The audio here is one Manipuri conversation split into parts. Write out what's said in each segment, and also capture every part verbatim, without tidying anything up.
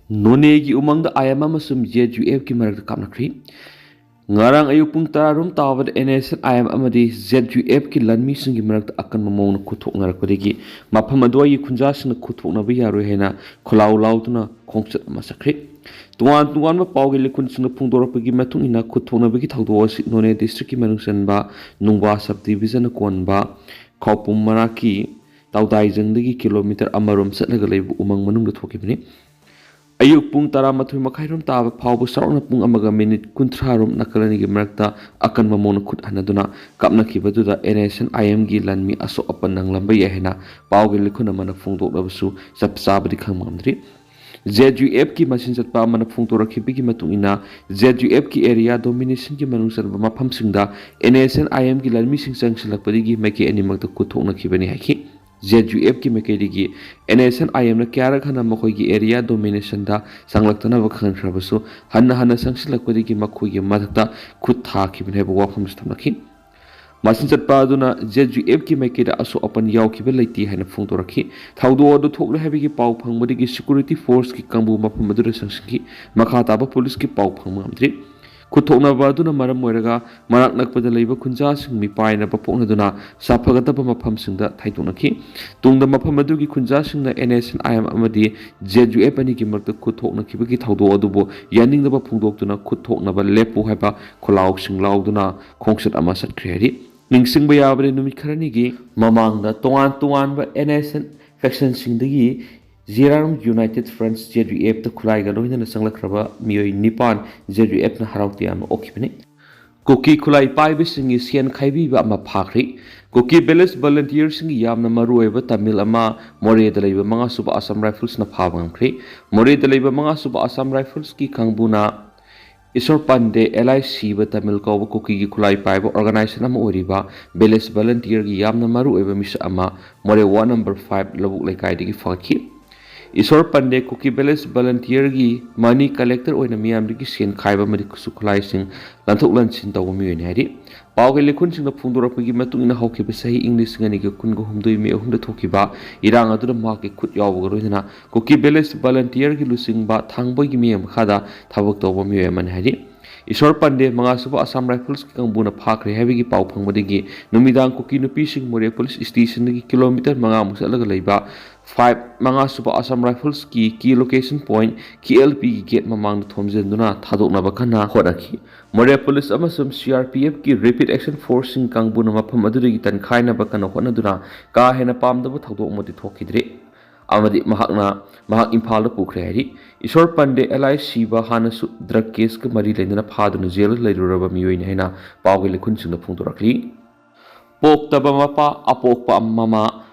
ꯅꯣꯅꯦꯒꯤ ꯎꯃꯪꯗ ꯑꯥꯏ ꯑꯦꯝ ꯑꯃꯁꯨꯡ ꯖꯦ ꯌꯨ ꯑꯦꯐꯀꯤ ꯃꯔꯛꯇ ꯀꯥꯞꯅꯈ꯭ꯔꯤ꯫ ꯉꯔꯥꯡ ꯑꯌꯨꯛ ꯄꯨꯡ ꯇꯔꯥ ꯔꯣꯝ ꯇꯥꯕꯗ N S N I M ꯑꯃꯗꯤ ꯖꯦ ꯌꯨ ꯑꯦꯐꯀꯤ ꯂꯥꯟꯃꯤꯁꯤꯡꯒꯤ ꯃꯔꯛꯇ ꯑꯀꯟꯕ ꯃꯑꯣꯡꯗ ꯈꯨꯠꯊꯣꯛꯅꯔꯛꯄꯗꯒꯤ ꯃꯐꯝ ꯑꯗꯨꯋꯥꯏꯒꯤ ꯈꯨꯟꯖꯥꯁꯤꯡꯅ ꯈꯨꯠꯊꯣꯛꯅꯕ ꯌꯥꯔꯣꯏ ꯍꯥꯏꯅ ꯈꯣꯜꯂꯥꯎ ꯂꯥꯎꯗꯨꯅ ꯈꯣꯡꯆꯠ ꯑꯃ ꯆꯠꯈ꯭ꯔꯤ꯫ ꯇꯣꯉꯥꯟ ꯇꯣꯉꯥꯟꯕ ꯄꯥꯎꯒꯤ ꯂꯤꯈꯨꯟꯁꯤꯡꯅ ꯐꯣꯡꯗꯣꯔꯛꯄꯒꯤ ꯃꯇꯨꯡ ꯏꯟꯅ, ꯈꯨꯠꯊꯣꯛꯅꯕꯒꯤ ꯊꯧꯗꯣꯛ ꯑꯁꯤ ꯅꯣꯅꯦ ꯗꯤꯁꯇ꯭ꯔꯤꯛꯀꯤ ꯃꯅꯨꯡ ꯆꯟꯕ ꯅꯨꯡꯕꯥ ꯁꯕ ꯗꯤꯕꯤꯖꯟꯅ ꯀꯣꯟꯕ ꯈꯥꯎꯄꯨꯝ ꯃꯅꯥꯛꯀꯤ ꯇꯥꯎꯗꯥꯏꯖꯪꯗꯒꯤ ꯀꯤꯂꯣꯃꯤꯇꯔ ꯑꯃꯔꯣꯝ ꯆꯠꯂꯒ ꯂꯩꯕ ꯎꯃꯪ ꯃꯅꯨꯡꯗ ꯊꯣꯛꯈꯤꯕꯅꯤ꯫ ꯑꯌꯨꯛ ꯄꯨꯡ ꯇꯔꯥꯃꯥꯊꯣꯏ ꯃꯈꯥꯏꯔꯣꯝ ꯇꯥꯕ ꯐꯥꯎꯕ ꯆꯥꯎꯔꯥꯛꯅ ꯄꯨꯡ ꯑꯃꯒ ꯃꯤꯅꯤꯠ ꯀꯨꯟꯊ꯭ꯔꯥ ꯔꯣꯝ ꯅꯥꯀꯜ ꯑꯅꯤꯒꯤ ꯃꯔꯛꯇ ꯑꯀꯟꯕ ꯃꯑꯣꯡꯗ ꯈꯨꯠ ꯍꯟꯅꯗꯨꯅ ꯀꯥꯞꯅꯈꯤꯕꯗꯨꯗ ꯑꯦꯟ ꯑꯦꯁ ꯑꯦꯟ ꯑꯥꯏ ꯑꯦꯝꯒꯤ ꯂꯥꯟꯃꯤ ꯑꯁꯣꯛ ꯑꯄꯟ ꯅꯪꯂꯝꯕ ꯌꯥꯏ ꯍꯥꯏꯅ ꯄꯥꯎꯒꯤ ꯂꯤꯈꯨꯟ ꯑꯃꯅ ꯐꯣꯡꯗꯣꯛꯂꯕꯁꯨ ꯆꯞ ꯆꯥꯕꯗꯤ ꯈꯪꯕ ꯉꯝꯗ꯭ꯔꯤ꯫ ꯖꯦ ꯌꯨ ꯑꯦꯐꯀꯤ ꯃꯆꯤꯟ ꯆꯠꯄ ꯑꯃꯅ ꯐꯣꯡꯗꯣꯔꯛꯈꯤꯕꯒꯤ ꯃꯇꯨꯡ ꯏꯟꯅ, ꯖꯦ ꯌꯨ ꯑꯦꯐꯀꯤ ꯑꯦꯔꯤꯌꯥ ꯗꯣꯃꯤꯅꯦꯁꯟꯒꯤ ꯃꯅꯨꯡ ꯆꯟꯕ ꯃꯐꯝꯁꯤꯡꯗ ꯑꯦꯟ ꯑꯦꯁ ꯑꯦꯟ ꯑꯥꯏ ꯑꯦꯝꯒꯤ ꯂꯥꯟꯃꯤꯁꯤꯡ ꯆꯪꯁꯤꯜꯂꯛꯄꯗꯒꯤ ꯃꯥꯏꯀꯩ ꯑꯅꯤꯃꯛꯇ ꯈꯨꯠꯊꯣꯛꯅꯈꯤꯕꯅꯤ ꯍꯥꯏꯈꯤ꯫ ꯖꯦ ꯌꯨ ꯑꯦꯐꯀꯤ ꯃꯥꯏꯀꯩꯗꯒꯤ ꯑꯦꯟ ꯑꯦꯁ ꯑꯦꯟ ꯑꯥꯏ ꯑꯦꯝꯅ ꯀꯌꯥꯔꯛ ꯍꯟꯅ ꯃꯈꯣꯏꯒꯤ ꯑꯦꯔꯤꯌꯥ ꯗꯣꯃꯤꯅꯦꯁꯟꯗ ꯆꯪꯂꯛꯇꯅꯕ ꯈꯪꯍꯟꯈ꯭ꯔꯕꯁꯨ, ꯍꯟꯅ ꯍꯟꯅ ꯆꯪꯁꯤꯜꯂꯛꯄꯗꯒꯤ ꯃꯈꯣꯏꯒꯤ ꯃꯊꯛꯇ ꯈꯨꯠ ꯊꯥꯈꯤꯕꯅꯤ ꯍꯥꯏꯕ ꯋꯥꯐꯝꯁꯨ ꯊꯝꯂꯛꯈꯤ꯫ ꯃꯆꯤꯟ ꯆꯠꯄ ꯑꯗꯨꯅ ꯖꯦ ꯌꯨ ꯑꯦꯐꯀꯤ ꯃꯥꯏꯀꯩꯗ ꯑꯁꯣꯛ ꯑꯄꯟ ꯌꯥꯎꯈꯤꯕ ꯂꯩꯇꯦ ꯍꯥꯏꯅ ꯐꯣꯡꯗꯣꯔꯛꯈꯤ꯫ ꯊꯧꯗꯣꯛ ꯑꯗꯨ ꯊꯣꯛꯂꯦ ꯍꯥꯏꯕꯒꯤ ꯄꯥꯎ ꯐꯪꯕꯗꯒꯤ ꯁꯦꯀ꯭ꯌꯨꯔꯤꯇꯤ ꯐꯣꯔꯁꯀꯤ ꯀꯥꯡꯕꯨ ꯃꯐꯝ ꯑꯗꯨꯗ ꯆꯪꯁꯤꯟꯈꯤ꯫ ꯃꯈꯥ ꯇꯥꯕ ꯄꯨꯂꯤꯁꯀꯤ ꯄꯥꯎ ꯐꯪꯕ ꯉꯝꯗ꯭ꯔꯤ꯫ ꯈꯨꯠꯊꯣꯛꯅꯕ ꯑꯗꯨꯅ ꯃꯔꯝ ꯑꯣꯏꯔꯒ ꯃꯅꯥꯛ ꯅꯛꯄꯗ ꯂꯩꯕ ꯈꯨꯟꯖꯥꯁꯤꯡ ꯃꯤꯄꯥꯏꯅꯕ ꯄꯣꯛꯅꯗꯨꯅ ꯁꯥꯐꯒꯗꯕ ꯃꯐꯝꯁꯤꯡꯗ ꯊꯩꯗꯣꯛꯅꯈꯤ꯫ ꯇꯨꯡꯗ ꯃꯐꯝ ꯑꯗꯨꯒꯤ ꯈꯨꯟꯖꯥꯁꯤꯡꯅ N S N I M ꯑꯃꯗꯤ ꯖꯦ ꯌꯨ ꯑꯦꯐ ꯑꯅꯤꯒꯤ ꯃꯔꯛꯇ ꯈꯨꯠꯊꯣꯛꯅꯈꯤꯕꯒꯤ ꯊꯧꯗꯣꯛ ꯑꯗꯨꯕꯨ ꯌꯥꯅꯤꯡꯗꯕ ꯐꯣꯡꯗꯣꯛꯇꯨꯅ ꯈꯨꯠꯊꯣꯛꯅꯕ ꯂꯦꯞꯄꯨ ꯍꯥꯏꯕ ꯈꯣꯜꯂꯥꯎꯁꯤꯡ ꯂꯥꯎꯗꯨꯅ ꯈꯣꯡꯆꯠ ꯑꯃ ꯆꯠꯈ꯭ꯔꯦ ꯍꯥꯏꯔꯤ꯫ ꯅꯤꯡꯁꯤꯡꯕ ꯌꯥꯕꯗꯤ, ꯅꯨꯃꯤꯠ ꯈꯔꯅꯤꯒꯤ ꯃꯃꯥꯡꯗ ꯇꯣꯉꯥꯟ ꯇꯣꯉꯥꯟꯕ ꯑꯦꯟ ꯑꯦꯁ ꯑꯦꯟ ꯐꯦꯛꯁꯟꯁꯤꯡꯗꯒꯤ Jiram united front, J U ꯑꯦꯐꯇ ꯈꯨꯠꯂꯥꯏꯒ ꯂꯣꯏꯅꯅ ꯆꯪꯂꯛꯈ꯭ꯔꯕ ꯃꯤꯑꯣꯏ ꯅꯤꯄꯥꯟ ꯖꯦ ꯌꯨ ꯑꯦꯐꯅ ꯍꯔꯥꯎ ꯇꯌꯥꯝꯅ ꯑꯣꯛꯈꯤꯕꯅꯤ꯫ ꯀꯨꯀꯤ ꯈꯨꯠꯂꯥꯏ ꯄꯥꯏꯕꯁꯤꯡꯒꯤ ꯁꯦꯟ ꯈꯥꯏꯕꯤꯕ ꯑꯃ ꯐꯥꯈ꯭ꯔꯤ꯫ ꯀꯨꯀꯤ ꯚꯤꯂꯦꯖ ꯚꯣꯂꯨꯟꯇꯤꯌꯔꯁꯤꯡꯒꯤ ꯌꯥꯝꯅ ꯃꯔꯨꯑꯣꯏꯕ ꯇꯥꯃꯤꯜ ꯑꯃ ꯃꯣꯔꯦꯗ ꯂꯩꯕ ꯃꯉꯥꯁꯨꯕ ꯑꯁꯥꯝ ꯔꯥꯏꯐꯜꯁꯅ ꯐꯥꯕ ꯉꯝꯈ꯭ꯔꯤ꯫ ꯃꯣꯔꯦꯗ ꯂꯩꯕ ꯃꯉꯥꯁꯨꯕ ꯑꯁꯥꯝ ꯔꯥꯏꯐꯜꯁꯀꯤ ꯀꯥꯡꯕꯨꯅ ꯏꯁꯣꯔ ꯄꯥꯟꯗꯦ ꯑꯦꯂꯥꯏꯁ ꯁꯤꯕ ꯇꯥꯃꯤꯜ ꯀꯧꯕ ꯀꯨꯀꯤꯒꯤ ꯈꯨꯠꯂꯥꯏ ꯄꯥꯏꯕ ꯑꯣꯔꯒꯅꯥꯏꯖꯦꯁꯟ ꯑꯃ ꯑꯣꯏꯔꯤꯕ ꯚꯤꯂꯦꯖ ꯚꯣꯂꯨꯟꯇꯤꯌꯔꯒꯤ ꯌꯥꯝꯅ ꯃꯔꯨꯑꯣꯏꯕ ꯃꯤꯁꯛ ꯑꯃ ꯃꯣꯔꯦ ꯋꯥꯔꯗ ꯅꯝꯕꯔ ꯐꯥꯏꯚ ꯂꯧꯕꯨꯛ ꯂꯩꯀꯥꯏꯗꯒꯤ ꯐꯥꯈꯤ꯫ ꯏꯁꯣꯔ ꯄꯟꯗꯦ ꯀꯨꯀꯤ ꯚꯤꯂꯦꯖ ꯚꯣꯂꯟꯇꯤꯌꯔꯒꯤ ꯃꯅꯤ ꯀꯂꯦꯛꯇꯔ ꯑꯣꯏꯅ ꯃꯤꯌꯥꯝꯗꯒꯤ ꯁꯦꯟ ꯈꯥꯏꯕ ꯑꯃꯗꯤ ꯈꯨꯠꯁꯨ ꯈꯨꯠꯂꯥꯏꯁꯤꯡ ꯂꯟꯊꯣꯛ ꯂꯟꯁꯤꯟ ꯇꯧꯕ ꯃꯤꯑꯣꯏꯅꯤ ꯍꯥꯏꯔꯤ꯫ ꯄꯥꯎꯒꯤ ꯂꯩꯈꯨꯟꯁꯤꯡꯅ ꯐꯣꯡꯗꯣꯔꯛꯄꯒꯤ ꯃꯇꯨꯡ ꯏꯟꯅ ꯍꯧꯈꯤꯕ ꯆꯍꯤ ꯏꯪ ꯂꯤꯁꯤꯡ ꯑꯅꯤꯒ ꯀꯨꯟꯒ ꯍꯨꯝꯗꯣꯏ ꯃꯦ ꯑꯍꯨꯝꯗ ꯊꯣꯛꯈꯤꯕ ꯏꯔꯥꯡ ꯑꯗꯨꯗ ꯃꯍꯥꯛꯀꯤ ꯈꯨꯠ ꯌꯥꯎꯕꯒ ꯂꯣꯏꯅꯅ ꯀꯨꯀꯤ ꯚꯤꯂꯦꯖ ꯚꯣꯂꯟꯇꯤꯌꯔꯒꯤ ꯂꯨꯆꯤꯡꯕ ꯊꯥꯡꯕꯒꯤ ꯃꯤꯠꯌꯦꯡ ꯃꯈꯥꯗ ꯊꯕꯛ ꯇꯧꯕ ꯃꯤꯑꯣꯏ ꯑꯃꯅꯤ ꯍꯥꯏꯔꯤ꯫ ꯏꯁꯣꯔ ꯄꯟꯗꯦ ꯃꯉꯥꯁꯨꯕ ꯑꯁꯥꯝ ꯔꯥꯏꯐꯜꯁꯀꯤ ꯀꯥꯡꯕꯨꯅ ꯐꯥꯈ꯭ꯔꯦ ꯍꯥꯏꯕꯒꯤ ꯄꯥꯎ ꯐꯪꯕꯗꯒꯤ ꯅꯨꯃꯤꯗꯥꯡ ꯀꯨꯀꯤ ꯅꯨꯄꯤꯁꯤꯡ ꯃꯣꯔꯦ ꯄꯨꯂꯤꯁ ꯁ꯭ꯇꯦꯁꯟꯗꯒꯤ ꯀꯤꯂꯣꯃꯤꯇꯔ ꯃꯉꯥꯃꯨꯛ ꯆꯠꯂꯒ ꯂꯩꯕ ꯐꯥꯏꯚ ꯃꯉꯥꯁꯨꯕ ꯑꯁꯥꯝ ꯔꯥꯏꯐꯜꯁꯀꯤ ꯀꯤ ꯂꯣꯀꯦꯁꯟ ꯄꯣꯏꯟꯠ ꯀꯦ ꯑꯦꯜ ꯄꯤꯒꯤ ꯒꯦꯠ ꯃꯃꯥꯡꯗ ꯊꯣꯝꯖꯤꯟꯗꯨꯅ ꯊꯥꯗꯣꯛꯅꯕ ꯀꯟꯅ ꯍꯣꯠꯅꯈꯤ꯫ ꯃꯣꯔꯦ ꯄꯨꯂꯤꯁ ꯑꯃꯁꯨꯡ ꯁꯤ ꯑꯥꯔ ꯄꯤ ꯑꯦꯐꯀꯤ ꯔꯦꯄꯤꯗ ꯑꯦꯛꯁꯟ ꯐꯣꯔꯁꯁꯤꯡ ꯀꯥꯡꯕꯨꯅ ꯃꯐꯝ ꯑꯗꯨꯗꯒꯤ ꯇꯟꯈꯥꯏꯅꯕ ꯀꯟꯅ ꯍꯣꯠꯅꯗꯨꯅ ꯀꯥ ꯍꯦꯟꯅ ꯄꯥꯝꯗꯕ ꯊꯧꯗꯣꯛ ꯑꯃꯗꯤ ꯊꯣꯛꯈꯤꯗ꯭ꯔꯦ ꯑꯃꯗꯤ ꯃꯍꯥꯛꯅ ꯃꯍꯥꯛ ꯏꯝꯐꯥꯜꯗ ꯄꯨꯈ꯭ꯔꯦ ꯍꯥꯏꯔꯤ꯫ ꯏꯁꯣꯔ ꯄꯟꯗꯦ ꯑꯦꯂꯥꯏꯁ ꯁꯤꯕ ꯍꯥꯟꯅꯁꯨ ꯗ꯭ꯔꯒ ꯀꯦꯁꯀ ꯃꯔꯤ ꯂꯩꯅꯅ ꯐꯥꯗꯨꯅ ꯖꯦꯜꯗ ꯂꯩꯔꯨꯔꯕ ꯃꯤꯑꯣꯏꯅꯤ ꯍꯥꯏꯅ ꯄꯥꯎꯒꯤ ꯂꯩꯈꯨꯟꯁꯤꯡꯅ ꯐꯣꯡꯗꯣꯔꯛꯂꯤ꯫ ꯄꯣꯛꯇꯕ ꯃꯄꯥ, ꯑꯄꯣꯛꯄ ꯃꯃꯥ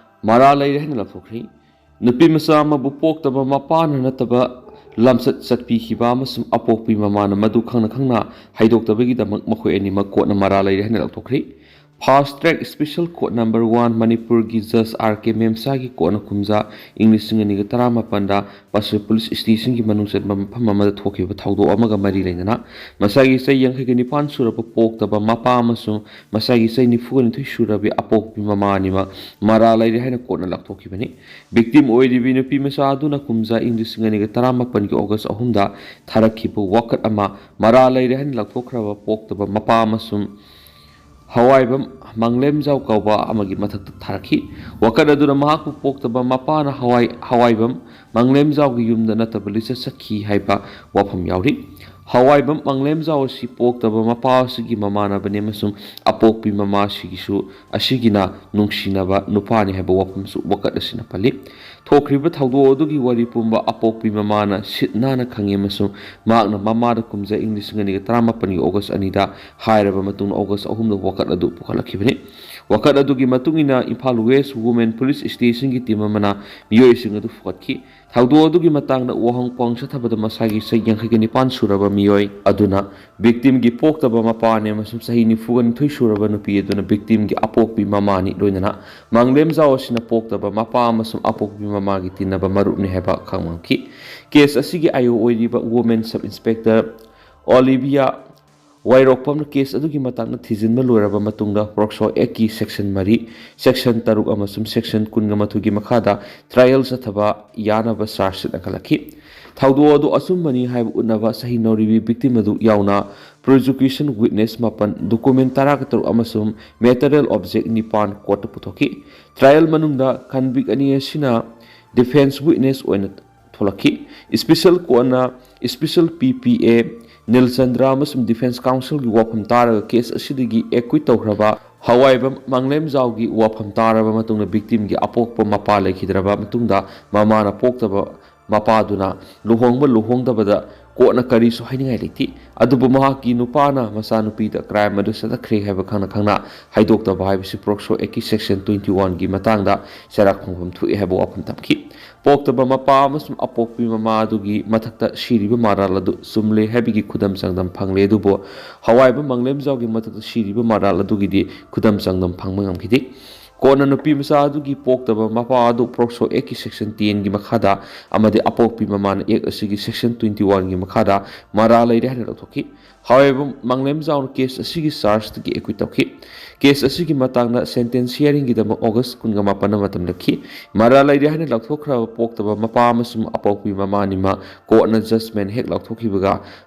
ꯃꯔꯥ ꯂꯩꯔꯦ ꯍꯥꯏꯅ ꯂꯥꯎꯊꯣꯛꯈ꯭ꯔꯤ꯫ ꯅꯨꯄꯤ ꯃꯆꯥ ꯑꯃꯕꯨ ꯄꯣꯛꯇꯕ ꯃꯄꯥꯅ ꯅꯠꯇꯕ ꯂꯝꯆꯠ ꯆꯠꯄꯤꯈꯤꯕ ꯑꯃꯁꯨꯡ ꯑꯄꯣꯛꯄꯤ ꯃꯃꯥꯅ ꯃꯗꯨ ꯈꯪꯅ ꯈꯪꯅ ꯍꯩꯗꯣꯛꯇꯕꯒꯤꯗꯃꯛ ꯃꯈꯣꯏ ꯑꯅꯤꯃꯛ ꯀꯣꯔꯠꯅ ꯃꯔꯥ ꯂꯩꯔꯦ ꯍꯥꯏꯅ ꯂꯥꯎꯊꯣꯛꯈ꯭ꯔꯤ꯫ Fast Track Special Court Number One ꯃꯅꯤꯄꯨꯔꯒꯤ ꯖꯁ ꯑꯥꯔ ꯀꯦ ꯃꯦꯝꯁꯥꯒꯤ ꯀꯣꯔꯠꯅ ꯀꯨꯝꯖꯥ ꯏꯪ ꯂꯤꯁꯤꯡ ꯑꯅꯤꯒ ꯇꯔꯥꯃꯥꯄꯟꯗ ꯄꯥꯁꯣꯏ ꯄꯨꯂꯤꯁ ꯁ꯭ꯇꯦꯁꯟꯒꯤ ꯃꯅꯨꯡ ꯆꯟꯕ ꯃꯐꯝ ꯑꯃꯗ ꯊꯣꯛꯈꯤꯕ ꯊꯧꯗꯣꯛ ꯑꯃꯒ ꯃꯔꯤ ꯂꯩꯅꯅ ꯃꯁꯥꯒꯤ ꯆꯍꯤ ꯌꯥꯡꯈꯩꯒ ꯅꯤꯄꯥꯟ ꯁꯨꯔꯕ ꯄꯣꯛꯇꯕ ꯃꯄꯥ ꯑꯃꯁꯨꯡ ꯃꯁꯥꯒꯤ ꯆꯍꯤ ꯅꯤꯐꯨꯒ ꯅꯤꯊꯣꯏ ꯁꯨꯔꯕꯤ ꯑꯄꯣꯛꯄꯤ ꯃꯃꯥ ꯑꯅꯤꯃꯛ ꯃꯔꯥ ꯂꯩꯔꯦ ꯍꯥꯏꯅ ꯀꯣꯔꯠꯅ ꯂꯥꯎꯊꯣꯛꯈꯤꯕꯅꯤ꯫ ꯚꯤꯛꯇꯤꯝ ꯑꯣꯏꯔꯤꯕꯤ ꯅꯨꯄꯤ ꯃꯆꯥ ꯑꯗꯨꯅ ꯀꯨꯝꯖꯥ ꯏꯪ ꯂꯤꯁꯤꯡ ꯑꯅꯤꯒ ꯇꯔꯥꯃꯥꯄꯟꯒꯤ ꯑꯣꯒꯁ ꯑꯍꯨꯝꯗ ꯊꯥꯔꯛꯈꯤꯕ ꯋꯥꯀꯠ ꯑꯃ ꯃꯔꯥ ꯂꯩꯔꯦ ꯍꯥꯏꯅ ꯂꯥꯎꯊꯣꯛꯈ꯭ꯔꯕ ꯄꯣꯛꯇꯕ ꯃꯄꯥ ꯑꯃꯁꯨꯡ ꯍꯋꯥꯏꯕꯝ ꯃꯪꯂꯦꯝꯖꯥꯎ ꯀꯧꯕ ꯑꯃꯒꯤ ꯃꯊꯛꯇ ꯊꯥꯔꯛꯈꯤ꯫ ꯋꯥꯀꯠ ꯑꯗꯨꯅ ꯃꯍꯥꯛꯄꯨ ꯄꯣꯛꯇꯕ ꯃꯄꯥꯅ ꯍꯋꯥꯏ-, ꯍꯋꯥꯏꯕꯝ ꯃꯪꯂꯦꯝꯖꯥꯎꯒꯤ ꯌꯨꯝꯗ ꯅꯠꯇꯕ ꯂꯤꯆꯠ ꯆꯠꯈꯤ ꯍꯥꯏꯕ ꯋꯥꯐꯝ ꯌꯥꯎꯔꯤ꯫ ꯍꯋꯥꯏꯕꯝ ꯃꯪꯂꯦꯝꯖꯥꯎ ꯑꯁꯤ ꯄꯣꯛꯇꯕ ꯃꯄꯥ ꯑꯁꯤꯒꯤ ꯃꯃꯥꯟꯅꯕꯅꯤ ꯑꯃꯁꯨꯡ ꯑꯄꯣꯛꯄꯤ ꯃꯃꯥ ꯑꯁꯤꯒꯤꯁꯨ, ꯑꯁꯤꯒꯤꯅ ꯅꯨꯡꯁꯤꯅꯕ ꯅꯨꯄꯥꯅꯤ ꯍꯥꯏꯕ ꯋꯥꯐꯝꯁꯨ ꯋꯥꯀꯠ ꯑꯁꯤꯅ ꯄꯜꯂꯤ꯫ ꯊꯣꯛꯈ꯭ꯔꯤꯕ ꯊꯧꯗꯣꯛ ꯑꯗꯨꯒꯤ ꯋꯥꯔꯤ ꯄꯨꯝꯕ ꯑꯄꯣꯛꯄꯤ ꯃꯃꯥꯅ ꯁꯤꯠ ꯅꯥꯟꯅ ꯈꯪꯉꯤ ꯑꯃꯁꯨꯡ ꯃꯍꯥꯛꯅ ꯃꯃꯥꯗ ꯀꯨꯝꯖꯥ ꯏꯪ ꯂꯤꯁꯤꯡ ꯑꯅꯤꯒ ꯇꯔꯥꯃꯥꯄꯟꯒꯤ ꯑꯣꯒꯁ ꯑꯅꯤꯗ ꯍꯥꯏꯔꯕ ꯃꯇꯨꯡꯗ ꯑꯣꯒꯁ ꯑꯍꯨꯝꯗ ꯋꯥꯀꯠ ꯑꯗꯨ ꯄꯨꯈꯠꯂꯛꯈꯤꯕꯅꯤ꯫ ꯋꯥꯀꯠ ꯑꯗꯨꯒꯤ ꯃꯇꯨꯡ ꯏꯟꯅ ꯏꯝꯐꯥꯜ ꯋꯦꯁ ꯋꯨꯃꯦꯟ ꯄꯨꯂꯤꯁ ꯁ꯭ꯇꯦꯁꯟꯒꯤ ꯇꯤꯝ ꯑꯃꯅ ꯃꯤꯑꯣꯏꯁꯤꯡ ꯑꯗꯨ ꯐꯨꯒꯠꯈꯤ꯫ ꯊꯧꯗꯣꯛ ꯑꯗꯨꯒꯤ ꯃꯇꯥꯡꯗ ꯋꯥꯍꯪ ꯄꯥꯎꯍꯪ ꯆꯠꯊꯕꯗ ꯃꯁꯥꯒꯤ ꯆꯍꯤ ꯌꯥꯡꯈꯩꯒ ꯅꯤꯄꯥꯟ ꯁꯨꯔꯕ ꯃꯤꯑꯣꯏ ꯑꯗꯨꯅ ꯚꯤꯛꯇꯤꯝꯒꯤ ꯄꯣꯛꯇꯕ ꯃꯄꯥꯅꯤ ꯑꯃꯁꯨꯡ ꯆꯍꯤ ꯅꯤꯐꯨꯒ ꯅꯤꯊꯣꯏ ꯁꯨꯔꯕ ꯅꯨꯄꯤ ꯑꯗꯨꯅ ꯚꯤꯛꯇꯤꯝꯒꯤ ꯑꯄꯣꯛꯄꯤ ꯃꯃꯥꯅꯤ, ꯂꯣꯏꯅꯅ ꯃꯥꯡꯂꯦꯝꯖꯥꯎ ꯑꯁꯤꯅ ꯄꯣꯛꯇꯕ ꯃꯄꯥ ꯑꯃꯁꯨꯡ ꯑꯄꯣꯛꯄꯤ ꯃꯃꯥꯒꯤ ꯇꯤꯟꯅꯕ ꯃꯔꯨꯞꯅꯤ ꯍꯥꯏꯕ ꯈꯪꯍꯟꯈꯤ꯫ ꯀꯦꯁ ꯑꯁꯤꯒꯤ ꯑꯥꯏ ꯑꯣ ꯑꯣꯏꯔꯤꯕ ꯋꯨꯃꯦꯟ ꯁꯕ ꯏꯟꯁꯄꯦꯛꯇꯔ ꯑꯣꯂꯤꯚꯤꯌꯥ ꯋꯥꯏꯔꯣꯛꯄꯝꯅ ꯀꯦꯁ ꯑꯗꯨꯒꯤ ꯃꯇꯥꯡꯗ ꯊꯤꯖꯤꯟꯕ ꯂꯣꯏꯔꯕ ꯃꯇꯨꯡꯗ ꯄꯣꯛꯁꯣ ꯑꯦꯛꯀꯤ ꯁꯦꯛꯁꯟ ꯃꯔꯤ, ꯁꯦꯛꯁꯟ ꯇꯔꯨꯛ ꯑꯃꯁꯨꯡ ꯁꯦꯛꯁꯟ ꯀꯨꯟꯒ ꯃꯥꯊꯣꯏꯒꯤ ꯃꯈꯥꯗ ꯇ꯭ꯔꯥꯏꯌꯦꯜ ꯆꯠꯊꯕ ꯌꯥꯅꯕ ꯆꯥꯔꯖ ꯁꯤꯠ ꯂꯧꯈꯠꯂꯛꯈꯤ꯫ ꯊꯧꯗꯣꯛ ꯑꯗꯨ ꯑꯆꯨꯝꯕꯅꯤ ꯍꯥꯏꯕ ꯎꯠꯅꯕ ꯆꯍꯤ ꯅꯧꯔꯤꯕꯤ ꯚꯤꯛꯇꯤꯝ ꯑꯗꯨ ꯌꯥꯎꯅ ꯄ꯭ꯔꯣꯁꯤꯀ꯭ꯌꯨꯁꯟ ꯋꯤꯠꯅꯦꯁ ꯃꯥꯄꯟ, ꯗꯣꯀꯨꯃꯦꯟ ꯇꯔꯥꯒ ꯇꯔꯨꯛ ꯑꯃꯁꯨꯡ ꯃꯦꯇꯔꯤꯌꯦꯜ ꯑꯣꯕꯖꯦꯛ ꯅꯤꯄꯥꯟ ꯀꯣꯔꯠꯇ ꯄꯨꯊꯣꯛꯈꯤ꯫ ꯇ꯭ꯔꯥꯏꯌꯦꯜ ꯃꯅꯨꯡꯗ ꯀꯟꯚꯤꯛ ꯑꯅꯤ ꯑꯁꯤꯅ ꯗꯤꯐꯦꯟꯁ ꯋꯤꯠꯅꯦꯁ ꯑꯣꯏꯅ ꯊꯣꯛꯂꯛꯈꯤ꯫ ꯏꯁꯄꯤꯁꯦꯜ ꯀꯣꯔꯠꯅ ꯏꯁꯄꯤꯁꯦꯜ ꯄꯤ ꯄꯤ ꯑꯦ ꯅꯤꯜꯆꯟꯗ꯭ꯔ ꯑꯃꯁꯨꯡ ꯗꯤꯐꯦꯟꯁ ꯀꯥꯎꯟꯁꯤꯜꯒꯤ ꯋꯥꯐꯝ ꯇꯥꯔꯒ ꯀꯦꯁ ꯑꯁꯤꯗꯒꯤ ꯑꯦꯛꯋꯤꯠ ꯇꯧꯈ꯭ꯔꯕ ꯍꯋꯥꯏꯕꯝ ꯃꯥꯡꯂꯦꯝꯖꯥꯎꯒꯤ ꯋꯥꯐꯝ ꯇꯥꯔꯕ ꯃꯇꯨꯡꯗ ꯚꯤꯛꯇꯤꯝꯒꯤ ꯑꯄꯣꯛꯄ ꯃꯄꯥ ꯂꯩꯈꯤꯗ꯭ꯔꯕ ꯃꯇꯨꯡꯗ ꯃꯃꯥꯅ ꯄꯣꯛꯇꯕ ꯃꯄꯥꯗꯨꯅ ꯂꯨꯍꯣꯡꯕ ꯂꯨꯍꯣꯡꯗꯕꯗ ꯀꯣꯔꯠꯅ ꯀꯔꯤꯁꯨ ꯍꯥꯏꯅꯤꯡꯉꯥꯏ ꯂꯩꯇꯦ꯫ ꯑꯗꯨꯕꯨ ꯃꯍꯥꯛꯀꯤ ꯅꯨꯄꯥꯅ ꯃꯆꯥꯅꯨꯄꯤꯗ ꯀ꯭ꯔꯥꯏꯝ ꯑꯗꯨ ꯆꯠꯊꯈ꯭ꯔꯦ ꯍꯥꯏꯕ ꯈꯪꯅ ꯈꯪꯅ ꯍꯥꯏꯗꯣꯛꯇꯕ ꯍꯥꯏꯕꯁꯤ ꯄꯣꯛꯁꯣ ꯑꯦꯛꯀꯤ ꯁꯦꯛꯁꯟ ꯇ꯭ꯋꯦꯟꯇꯤ ꯋꯥꯟꯒꯤ ꯃꯇꯥꯡꯗ ꯆꯩꯔꯥꯛ ꯐꯪꯐꯝ ꯊꯣꯛꯏ ꯍꯥꯏꯕ ꯋꯥꯐꯝ ꯊꯝꯈꯤ꯫ ꯄꯣꯛꯇꯕ ꯃꯄꯥ ꯑꯃꯁꯨꯡ ꯑꯄꯣꯛꯄꯤ ꯃꯃꯥ ꯑꯗꯨꯒꯤ ꯃꯊꯛꯇ ꯁꯤꯔꯤꯕ ꯃꯔꯥꯜ ꯑꯗꯨ ꯆꯨꯝꯂꯦ ꯍꯥꯏꯕꯒꯤ ꯈꯨꯗꯝ ꯆꯥꯡꯗꯝ ꯐꯪꯂꯦ, ꯑꯗꯨꯕꯨ ꯍꯋꯥꯏꯕꯝ ꯃꯥꯡꯂꯦꯝꯖꯥꯎꯒꯤ ꯃꯊꯛꯇ ꯁꯤꯔꯤꯕ ꯃꯔꯥꯜ ꯑꯗꯨꯒꯤꯗꯤ ꯈꯨꯗꯝ ꯆꯥꯡꯗꯝ ꯐꯪꯕ ꯉꯝꯈꯤꯗꯦ꯫ ꯀꯣꯟꯅ ꯅꯨꯄꯤ ꯃꯆꯥ ꯑꯗꯨꯒꯤ ꯄꯣꯛꯇꯕ ꯃꯄꯥ ꯑꯗꯨ ꯄꯣꯛꯁꯣ ꯑꯦꯛꯀꯤ ꯁꯦꯛꯁꯟ ꯇꯦꯟꯒꯤ ꯃꯈꯥꯗ ꯑꯃꯗꯤ ꯑꯄꯣꯛꯄꯤ ꯃꯃꯥꯅ ꯑꯦꯛ ꯑꯁꯤꯒꯤ ꯁꯦꯛꯁꯟ ꯇ꯭ꯋꯦꯟꯇꯤ ꯋꯥꯟꯒꯤ ꯃꯈꯥꯗ ꯃꯔꯥꯜ ꯂꯩꯔꯦ ꯍꯥꯏꯅ ꯂꯧꯊꯣꯛꯈꯤ꯫ ꯍꯋꯥꯏꯕꯝ ꯃꯥꯡꯂꯦꯝꯖꯥꯎꯅ ꯀꯦꯁ ꯑꯁꯤꯒꯤ ꯆꯥꯔꯖꯇꯒꯤ ꯑꯦꯛꯋꯤꯠ ꯇꯧꯈꯤ꯫ ꯀꯦꯁ ꯑꯁꯤꯒꯤ ꯃꯇꯥꯡꯗ ꯁꯦꯟꯇꯦꯟꯁ ꯍꯤꯌꯥꯔꯤꯡꯒꯤꯗꯃꯛ ꯑꯣꯒꯁ ꯀꯨꯟꯒ ꯃꯥꯄꯟꯗ ꯃꯇꯝ ꯂꯦꯞꯈꯤ꯫ ꯃꯔꯥꯜ ꯂꯩꯔꯦ ꯍꯥꯏꯅ ꯂꯧꯊꯣꯛꯈ꯭ꯔꯕ ꯄꯣꯛꯇꯕ ꯃꯄꯥ ꯑꯃꯁꯨꯡ ꯑꯄꯣꯛꯄꯤ ꯃꯃꯥ ꯑꯅꯤꯃꯛ ꯀꯣꯔꯠꯅ ꯖꯖꯃꯦꯟ ꯍꯦꯛ ꯂꯥꯎꯊꯣꯛꯈꯤꯕꯒ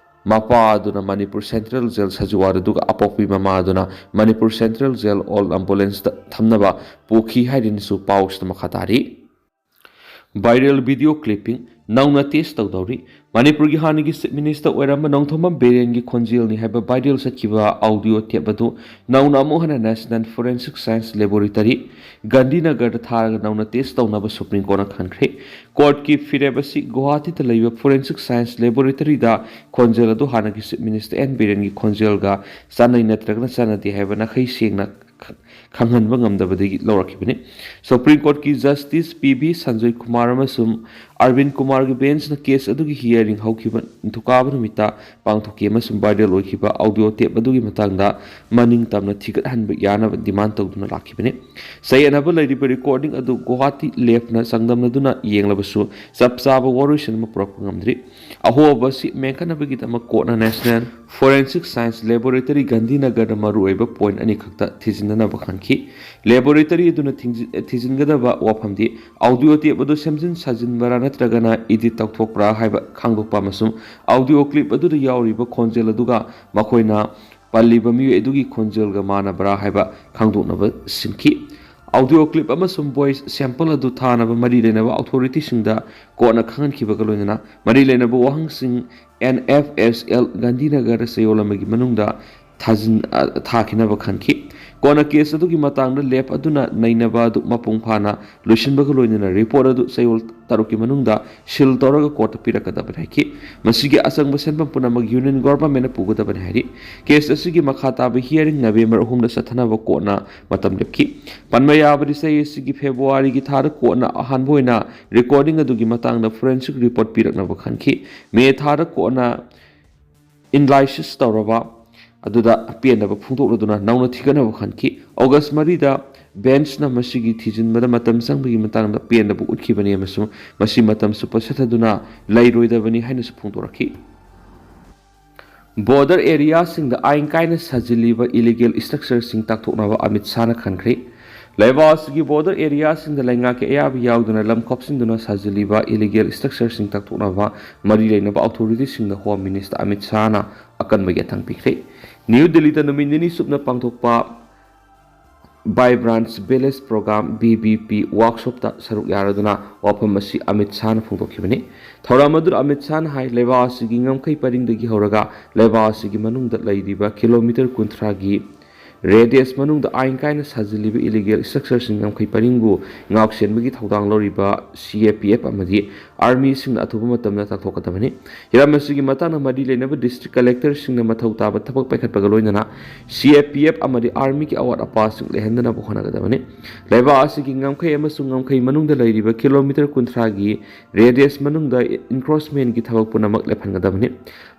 ꯃꯄꯥ ꯑꯗꯨꯅ ꯃꯅꯤꯄꯨꯔ ꯁꯦꯟꯇ꯭ꯔꯦꯜ ꯖꯦꯜ ꯁꯖꯤꯋꯥꯗ, ꯑꯗꯨꯒ ꯑꯄꯣꯛꯄꯤ ꯃꯃꯥ ꯑꯗꯨꯅ ꯃꯅꯤꯄꯨꯔ ꯁꯦꯟꯇ꯭ꯔꯦꯜ ꯖꯦꯜ ꯑꯣꯜ ꯑꯦꯝꯕꯨꯂꯦꯟꯁꯇ ꯊꯝꯅꯕ ꯄꯨꯈꯤ ꯍꯥꯏꯗꯨꯅꯁꯨ ꯄꯥꯎꯁꯤꯗ ꯃꯈꯥ ꯇꯥꯔꯤ꯫ ꯚꯥꯏꯔꯦꯜ ꯚꯤꯗꯤꯑꯣ ꯀ꯭ꯂꯤꯞꯄꯤꯡ ꯅꯧꯅ ꯇꯦꯁ ꯇꯧꯗꯧꯔꯤ꯫ ꯃꯅꯤꯄꯨꯔꯒꯤ ꯍꯥꯟꯅꯒꯤ ꯆꯤꯐ ꯃꯤꯅꯤꯁꯇꯔ ꯑꯣꯏꯔꯝꯕ ꯅꯣꯡꯊꯣꯝꯕꯝ ꯕꯤꯔꯦꯟꯒꯤ ꯈꯣꯟꯖꯦꯜꯅꯤ ꯍꯥꯏꯕ ꯚꯥꯏꯔꯦꯜ ꯆꯠꯈꯤꯕ ꯑꯥꯎꯗꯤꯑꯣ ꯇꯦꯞ ꯑꯗꯨ ꯅꯧꯅ ꯑꯃꯨꯛ ꯍꯟꯅ ꯅꯦꯁꯅꯦꯜ ꯐꯣꯔꯦꯟꯁꯤꯛ ꯁꯥꯏꯟꯁ ꯂꯦꯕꯣꯔꯦꯇꯔꯤ, ꯒꯥꯟꯙꯤꯅꯒꯔꯗ ꯊꯥꯔꯒ ꯅꯧꯅ ꯇꯦꯁ ꯇꯧꯅꯕ ꯁꯨꯄ꯭ꯔꯤꯝ ꯀꯣꯔꯠꯅ ꯈꯟꯈ꯭ꯔꯦ꯫ ꯀꯣꯔꯠꯀꯤ ꯐꯤꯔꯦꯞ ꯑꯁꯤ ꯒꯨꯋꯥꯍꯥꯇꯤꯗ ꯂꯩꯕ ꯐꯣꯔꯦꯟꯁꯤꯛ ꯁꯥꯏꯟꯁ ꯂꯦꯕꯣꯔꯦꯇꯔꯤꯗ ꯈꯣꯟꯖꯦꯜ ꯑꯗꯨ ꯍꯥꯟꯅꯒꯤ ꯆꯤꯐ ꯃꯤꯅꯤꯁꯇꯔ ꯑꯦꯟ ꯕꯤꯔꯦꯟꯒꯤ ꯈꯣꯟꯖꯦꯜꯒ ꯆꯥꯟꯅꯩ ꯅꯠꯇ꯭ꯔꯒꯅ ꯆꯥꯟꯅꯗꯦ ꯍꯥꯏꯕ ꯅꯥꯈꯩ ꯁꯦꯡꯅ ꯈꯪꯍꯟꯕ ꯉꯝꯗꯕꯗꯒꯤ ꯂꯧꯔꯛꯈꯤꯕꯅꯤ꯫ ꯁꯨꯄ꯭ꯔꯤꯝ ꯀꯣꯔꯠꯀꯤ justice P V Sanjay Kumar ꯑꯃꯁꯨꯡ ꯑꯔꯕꯤꯟ ꯀꯨꯃꯥꯔꯒꯤ ꯕꯦꯟꯁꯅ ꯀꯦꯁ ꯑꯗꯨꯒꯤ ꯍꯤꯌꯥꯔꯤꯡ ꯍꯧꯈꯤꯕ ꯅꯤꯡꯊꯧꯀꯥꯕ ꯅꯨꯃꯤꯠꯇ ꯄꯥꯡꯊꯣꯛꯈꯤ ꯑꯃꯁꯨꯡ ꯚꯥꯏꯔꯦꯜ ꯑꯣꯏꯈꯤꯕ ꯑꯥꯎꯗꯤꯑꯣ ꯇꯦꯞ ꯑꯗꯨꯒꯤ ꯃꯇꯥꯡꯗ ꯃꯅꯤꯡ ꯇꯝꯅ ꯊꯤꯒꯠꯍꯟꯕ ꯌꯥꯅꯕ ꯗꯤꯃꯥꯟ ꯇꯧꯗꯨꯅ ꯂꯥꯛꯈꯤꯕꯅꯤ꯫ ꯆꯌꯦꯠꯅꯕ ꯂꯩꯔꯤꯕ ꯔꯦꯀꯣꯔꯗꯤꯡ ꯑꯗꯨ ꯒꯨꯋꯥꯍꯥꯇꯤ ꯂꯦꯞꯅ ꯆꯥꯡꯗꯝꯅꯗꯨꯅ ꯌꯦꯡꯂꯕꯁꯨ ꯆꯞ ꯆꯥꯕ ꯋꯥꯔꯣꯏꯁꯤꯟ ꯑꯃ ꯄꯨꯔꯛꯄ ꯉꯝꯗ꯭ꯔꯤ꯫ ꯑꯍꯣꯕ ꯑꯁꯤ ꯃꯦꯟꯈꯠꯅꯕꯒꯤꯗꯃꯛ ꯀꯣꯔꯠꯅ National Forensic Science Laboratory ꯒꯥꯟꯙꯤꯅꯒꯔꯗ ꯃꯔꯨꯑꯣꯏꯕ ꯄꯣꯏꯟꯠ ꯑꯅꯤꯈꯛꯇ ꯊꯤꯖꯤꯟꯅꯅꯕ ꯈꯟꯈꯤ꯫ ꯂꯦꯕꯣꯔꯦꯇꯔꯤ ꯑꯗꯨꯅ ꯊꯤꯡꯖꯤ-, ꯊꯤꯖꯤꯟꯒꯗꯕ ꯋꯥꯐꯝꯗꯤ ꯑꯥꯎꯗꯤꯑꯣ ꯇꯦꯞ ꯑꯗꯨ ꯁꯦꯝꯖꯤꯟ ꯁꯥꯖꯤꯟꯕꯔꯥ ꯅꯠꯇ꯭ꯔꯒꯅ ꯏꯗꯤꯠ ꯇꯧꯊꯣꯛꯄ꯭ꯔꯥ ꯍꯥꯏꯕ ꯈꯪꯗꯣꯛꯄ ꯑꯃꯁꯨꯡ ꯑꯥꯎꯗꯤꯑꯣ ꯀ꯭ꯂꯤꯞ ꯑꯗꯨꯗ ꯌꯥꯎꯔꯤꯕ ꯈꯣꯟꯖꯦꯜ ꯑꯗꯨꯒ ꯃꯈꯣꯏꯅ ꯄꯜꯂꯤꯕ ꯃꯤꯑꯣꯏ ꯑꯗꯨꯒꯤ ꯈꯣꯟꯖꯦꯜꯒ ꯃꯥꯟꯅꯕ꯭ꯔꯥ ꯍꯥꯏꯕ ꯈꯪꯗꯣꯛꯅꯕ ꯁꯤꯟꯈꯤ꯫ ꯑꯥꯎꯗꯤꯑꯣ ꯀ꯭ꯂꯤꯞ ꯑꯃꯁꯨꯡ ꯚꯣꯏꯁ ꯁꯦꯝꯄꯜ ꯑꯗꯨ ꯊꯥꯅꯕ ꯃꯔꯤ ꯂꯩꯅꯕ ꯑꯣꯊꯣꯔꯤꯇꯤꯁꯤꯡꯗ ꯀꯣꯔꯠꯅ ꯈꯪꯍꯟꯈꯤꯕꯒ ꯂꯣꯏꯅꯅ ꯃꯔꯤ ꯂꯩꯅꯕ ꯋꯥꯍꯪꯁꯤꯡ and F S L Gandhinagar ꯆꯌꯣꯜ ꯑꯃꯒꯤ ꯃꯅꯨꯡꯗ ꯊꯥꯖꯤꯟ-, ꯑ, ꯊꯥꯈꯤꯅꯕ ꯈꯟꯈꯤ꯫ ꯀꯣꯟꯅ ꯀꯦꯁ ꯑꯗꯨꯒꯤ ꯃꯇꯥꯡꯗ ꯂꯦꯞ ꯑꯗꯨꯅ ꯅꯩꯅꯕ ꯑꯗꯨ ꯃꯄꯨꯡ ꯐꯥꯅ ꯂꯣꯏꯁꯤꯟꯕꯒ ꯂꯣꯏꯅꯅ ꯔꯤꯄꯣꯔꯠ ꯑꯗꯨ ꯆꯌꯣꯜ ꯇꯔꯨꯛꯀꯤ ꯃꯅꯨꯡꯗ ꯁꯤꯜ ꯇꯧꯔꯒ ꯀꯣꯔꯠꯇ ꯄꯤꯔꯛꯀꯗꯕꯅꯤ ꯍꯥꯏꯈꯤ꯫ ꯃꯁꯤꯒꯤ ꯑꯆꯪꯕ ꯁꯦꯟꯐꯝ ꯄꯨꯝꯅꯃꯛ ꯌꯨꯅꯤꯌꯟ ꯒꯣꯚꯔꯟꯃꯦꯟꯠꯅ ꯄꯨꯒꯗꯕꯅꯤ ꯍꯥꯏꯔꯤ꯫ ꯀꯦꯁ ꯑꯁꯤꯒꯤ ꯃꯈꯥ ꯇꯥꯕ ꯍꯤꯌꯥꯔꯤꯡ ꯅꯕꯦꯝꯕꯔ ꯑꯍꯨꯝꯗ ꯆꯠꯊꯅꯕ ꯀꯣꯔꯠꯅ ꯃꯇꯝ ꯂꯦꯞꯈꯤ꯫ ꯄꯟꯕ ꯌꯥꯕꯗꯤ, ꯆꯍꯤ ꯑꯁꯤꯒꯤ ꯐꯦꯕ꯭ꯔꯨꯋꯥꯔꯤꯒꯤ ꯊꯥꯗ ꯀꯣꯔꯠꯅ ꯑꯍꯥꯟꯕ ꯑꯣꯏꯅ ꯔꯦꯀꯣꯔꯗꯤꯡ ꯑꯗꯨꯒꯤ ꯃꯇꯥꯡꯗ ꯐꯣꯔꯦꯟꯁꯤꯛ ꯔꯤꯄꯣꯔꯠ ꯄꯤꯔꯛꯅꯕ ꯈꯟꯈꯤ꯫ ꯃꯦ ꯊꯥꯗ ꯀꯣꯔꯠꯅ ꯑꯦꯅꯥꯂꯥꯏꯁꯤꯁ ꯇꯧꯔꯕ ꯑꯗꯨꯗ ꯄꯦꯟꯗꯕ ꯐꯣꯡꯗꯣꯛꯂꯗꯨꯅ ꯅꯧꯅ ꯊꯤꯒꯠꯅꯕ ꯈꯟꯈꯤ꯫ ꯑꯣꯒꯁ ꯃꯔꯤꯗ ꯕꯦꯟꯁꯅ ꯃꯁꯤꯒꯤ ꯊꯤꯖꯤꯟꯕꯗ ꯃꯇꯝ ꯆꯪꯕꯒꯤ ꯃꯇꯥꯡꯗ ꯄꯦꯟꯗꯕ ꯎꯠꯈꯤꯕꯅꯤ ꯑꯃꯁꯨꯡ ꯃꯁꯤ ꯃꯇꯝ ꯆꯨꯞꯄ ꯆꯠꯊꯗꯨꯅ ꯂꯩꯔꯣꯏꯗꯕꯅꯤ ꯍꯥꯏꯅꯁꯨ ꯐꯣꯡꯗꯣꯔꯛꯈꯤ꯫ ꯕꯣꯔꯗꯔ ꯑꯦꯔꯤꯌꯥꯁꯤꯡꯗ ꯑꯥꯏꯟ ꯀꯥꯏꯅ ꯁꯥꯖꯤꯜꯂꯤꯕ ꯏꯂꯤꯒꯦꯜ ꯁ꯭ꯇ꯭ꯔꯛꯆꯔꯁꯤꯡ ꯇꯥꯛꯊꯣꯛꯅꯕ ꯑꯃꯤꯠ ꯁꯥꯍꯅ ꯈꯟꯈ꯭ꯔꯦ꯫ ꯂꯩꯕꯥꯛ ꯑꯁꯤꯒꯤ ꯕꯣꯔꯗꯔ ꯑꯦꯔꯤꯌꯥꯁꯤꯡꯗ ꯂꯩꯉꯥꯛꯀꯤ ꯑꯌꯥꯕ ꯌꯥꯎꯗꯅ ꯂꯝ ꯈꯣꯞꯆꯤꯟꯗꯨꯅ ꯁꯥꯖꯤꯜꯂꯤꯕ ꯏꯂꯤꯒꯦꯜ ꯁ꯭ꯇ꯭ꯔꯛꯆꯔꯁꯤꯡ ꯇꯥꯛꯊꯣꯛꯅꯕ ꯃꯔꯤ ꯂꯩꯅꯕ ꯑꯣꯊꯣꯔꯤꯇꯤꯁꯤꯡꯗ ꯍꯣꯝ ꯃꯤꯅꯤꯁꯇꯔ ꯑꯃꯤꯠ ꯁꯥꯍꯅ ꯑꯀꯟꯕ ꯌꯥꯊꯪ ꯄꯤꯈ꯭ꯔꯦ꯫ ꯅ꯭ꯌꯨ ꯗꯤꯜꯂꯤꯗ ꯅꯨꯃꯤꯠ ꯅꯤꯅꯤ ꯆꯨꯞꯅ ꯄꯥꯡꯊꯣꯛꯄ vibrant village programme, V V P, ꯋꯥꯔꯛꯁꯣꯞꯇ ꯁꯔꯨꯛ ꯌꯥꯔꯗꯨꯅ ꯋꯥꯐꯝ ꯑꯁꯤ ꯑꯃꯤꯠ ꯁꯥꯍꯅ ꯐꯣꯡꯗꯣꯛꯈꯤꯕꯅꯤ꯫ ꯊꯧꯔꯝ ꯑꯗꯨꯗ ꯑꯃꯤꯠ ꯁꯥꯍꯅ ꯍꯥꯏ, ꯂꯩꯕꯥꯛ ꯑꯁꯤꯒꯤ ꯉꯝꯈꯩ ꯄꯔꯤꯡꯗꯒꯤ ꯍꯧꯔꯒ ꯂꯩꯕꯥꯛ ꯑꯁꯤꯒꯤ ꯃꯅꯨꯡꯗ ꯂꯩꯔꯤꯕ ꯀꯤꯂꯣꯃꯤꯇꯔ ꯀꯨꯟꯊ꯭ꯔꯥꯒꯤ ꯔꯦꯗꯤꯌꯁ ꯃꯅꯨꯡꯗ ꯑꯥꯏꯟ ꯀꯥꯏꯅ ꯁꯥꯖꯤꯜꯂꯤꯕ ꯏꯂꯤꯒꯦꯜ ꯏꯁꯇ꯭ꯔꯛꯆꯔꯁꯤꯡ ꯉꯝꯈꯩ ꯄꯔꯤꯡꯕꯨ ꯉꯥꯛꯁꯦꯟꯕꯒꯤ ꯊꯧꯗꯥꯡ ꯂꯧꯔꯤꯕ ꯁꯤ ꯑꯦ ꯄꯤ ꯑꯦꯐ ꯑꯃꯗꯤ ꯑꯥꯔꯃꯤꯁꯤꯡꯅ ꯑꯊꯨꯕ ꯃꯇꯝꯗ ꯇꯥꯟꯊꯣꯛꯀꯗꯕꯅꯤ꯫ ꯍꯤꯔꯝ ꯑꯁꯤꯒꯤ ꯃꯇꯥꯡꯗ ꯃꯔꯤ ꯂꯩꯅꯕ ꯗꯤꯁꯇ꯭ꯔꯤꯛ ꯀꯂꯦꯛꯇꯔꯁꯤꯡꯅ ꯃꯊꯧ ꯇꯥꯕ ꯊꯕꯛ ꯄꯥꯏꯈꯠꯄꯒ ꯂꯣꯏꯅꯅ ꯁꯤ ꯑꯦ ꯄꯤ ꯑꯦꯐ ꯑꯃꯗꯤ ꯑꯥꯔꯃꯤꯒꯤ ꯑꯋꯥꯠ ꯑꯄꯥꯁꯤꯡ ꯂꯩꯍꯟꯗꯅꯕ ꯍꯣꯠꯅꯒꯗꯕꯅꯤ꯫ ꯂꯩꯕꯥꯛ ꯑꯁꯤꯒꯤ ꯉꯝꯈꯩ ꯑꯃꯁꯨꯡ ꯉꯝꯈꯩ ꯃꯅꯨꯡꯗ ꯂꯩꯔꯤꯕ ꯀꯤꯂꯣꯃꯤꯇꯔ ꯀꯨꯟꯊ꯭ꯔꯥꯒꯤ ꯔꯦꯗꯤꯌꯁ ꯃꯅꯨꯡꯗ ꯏꯟꯀ꯭ꯔꯣꯆꯃꯦꯟꯒꯤ ꯊꯕꯛ ꯄꯨꯝꯅꯃꯛ ꯂꯦꯞꯍꯟꯒꯗꯕꯅꯤ꯫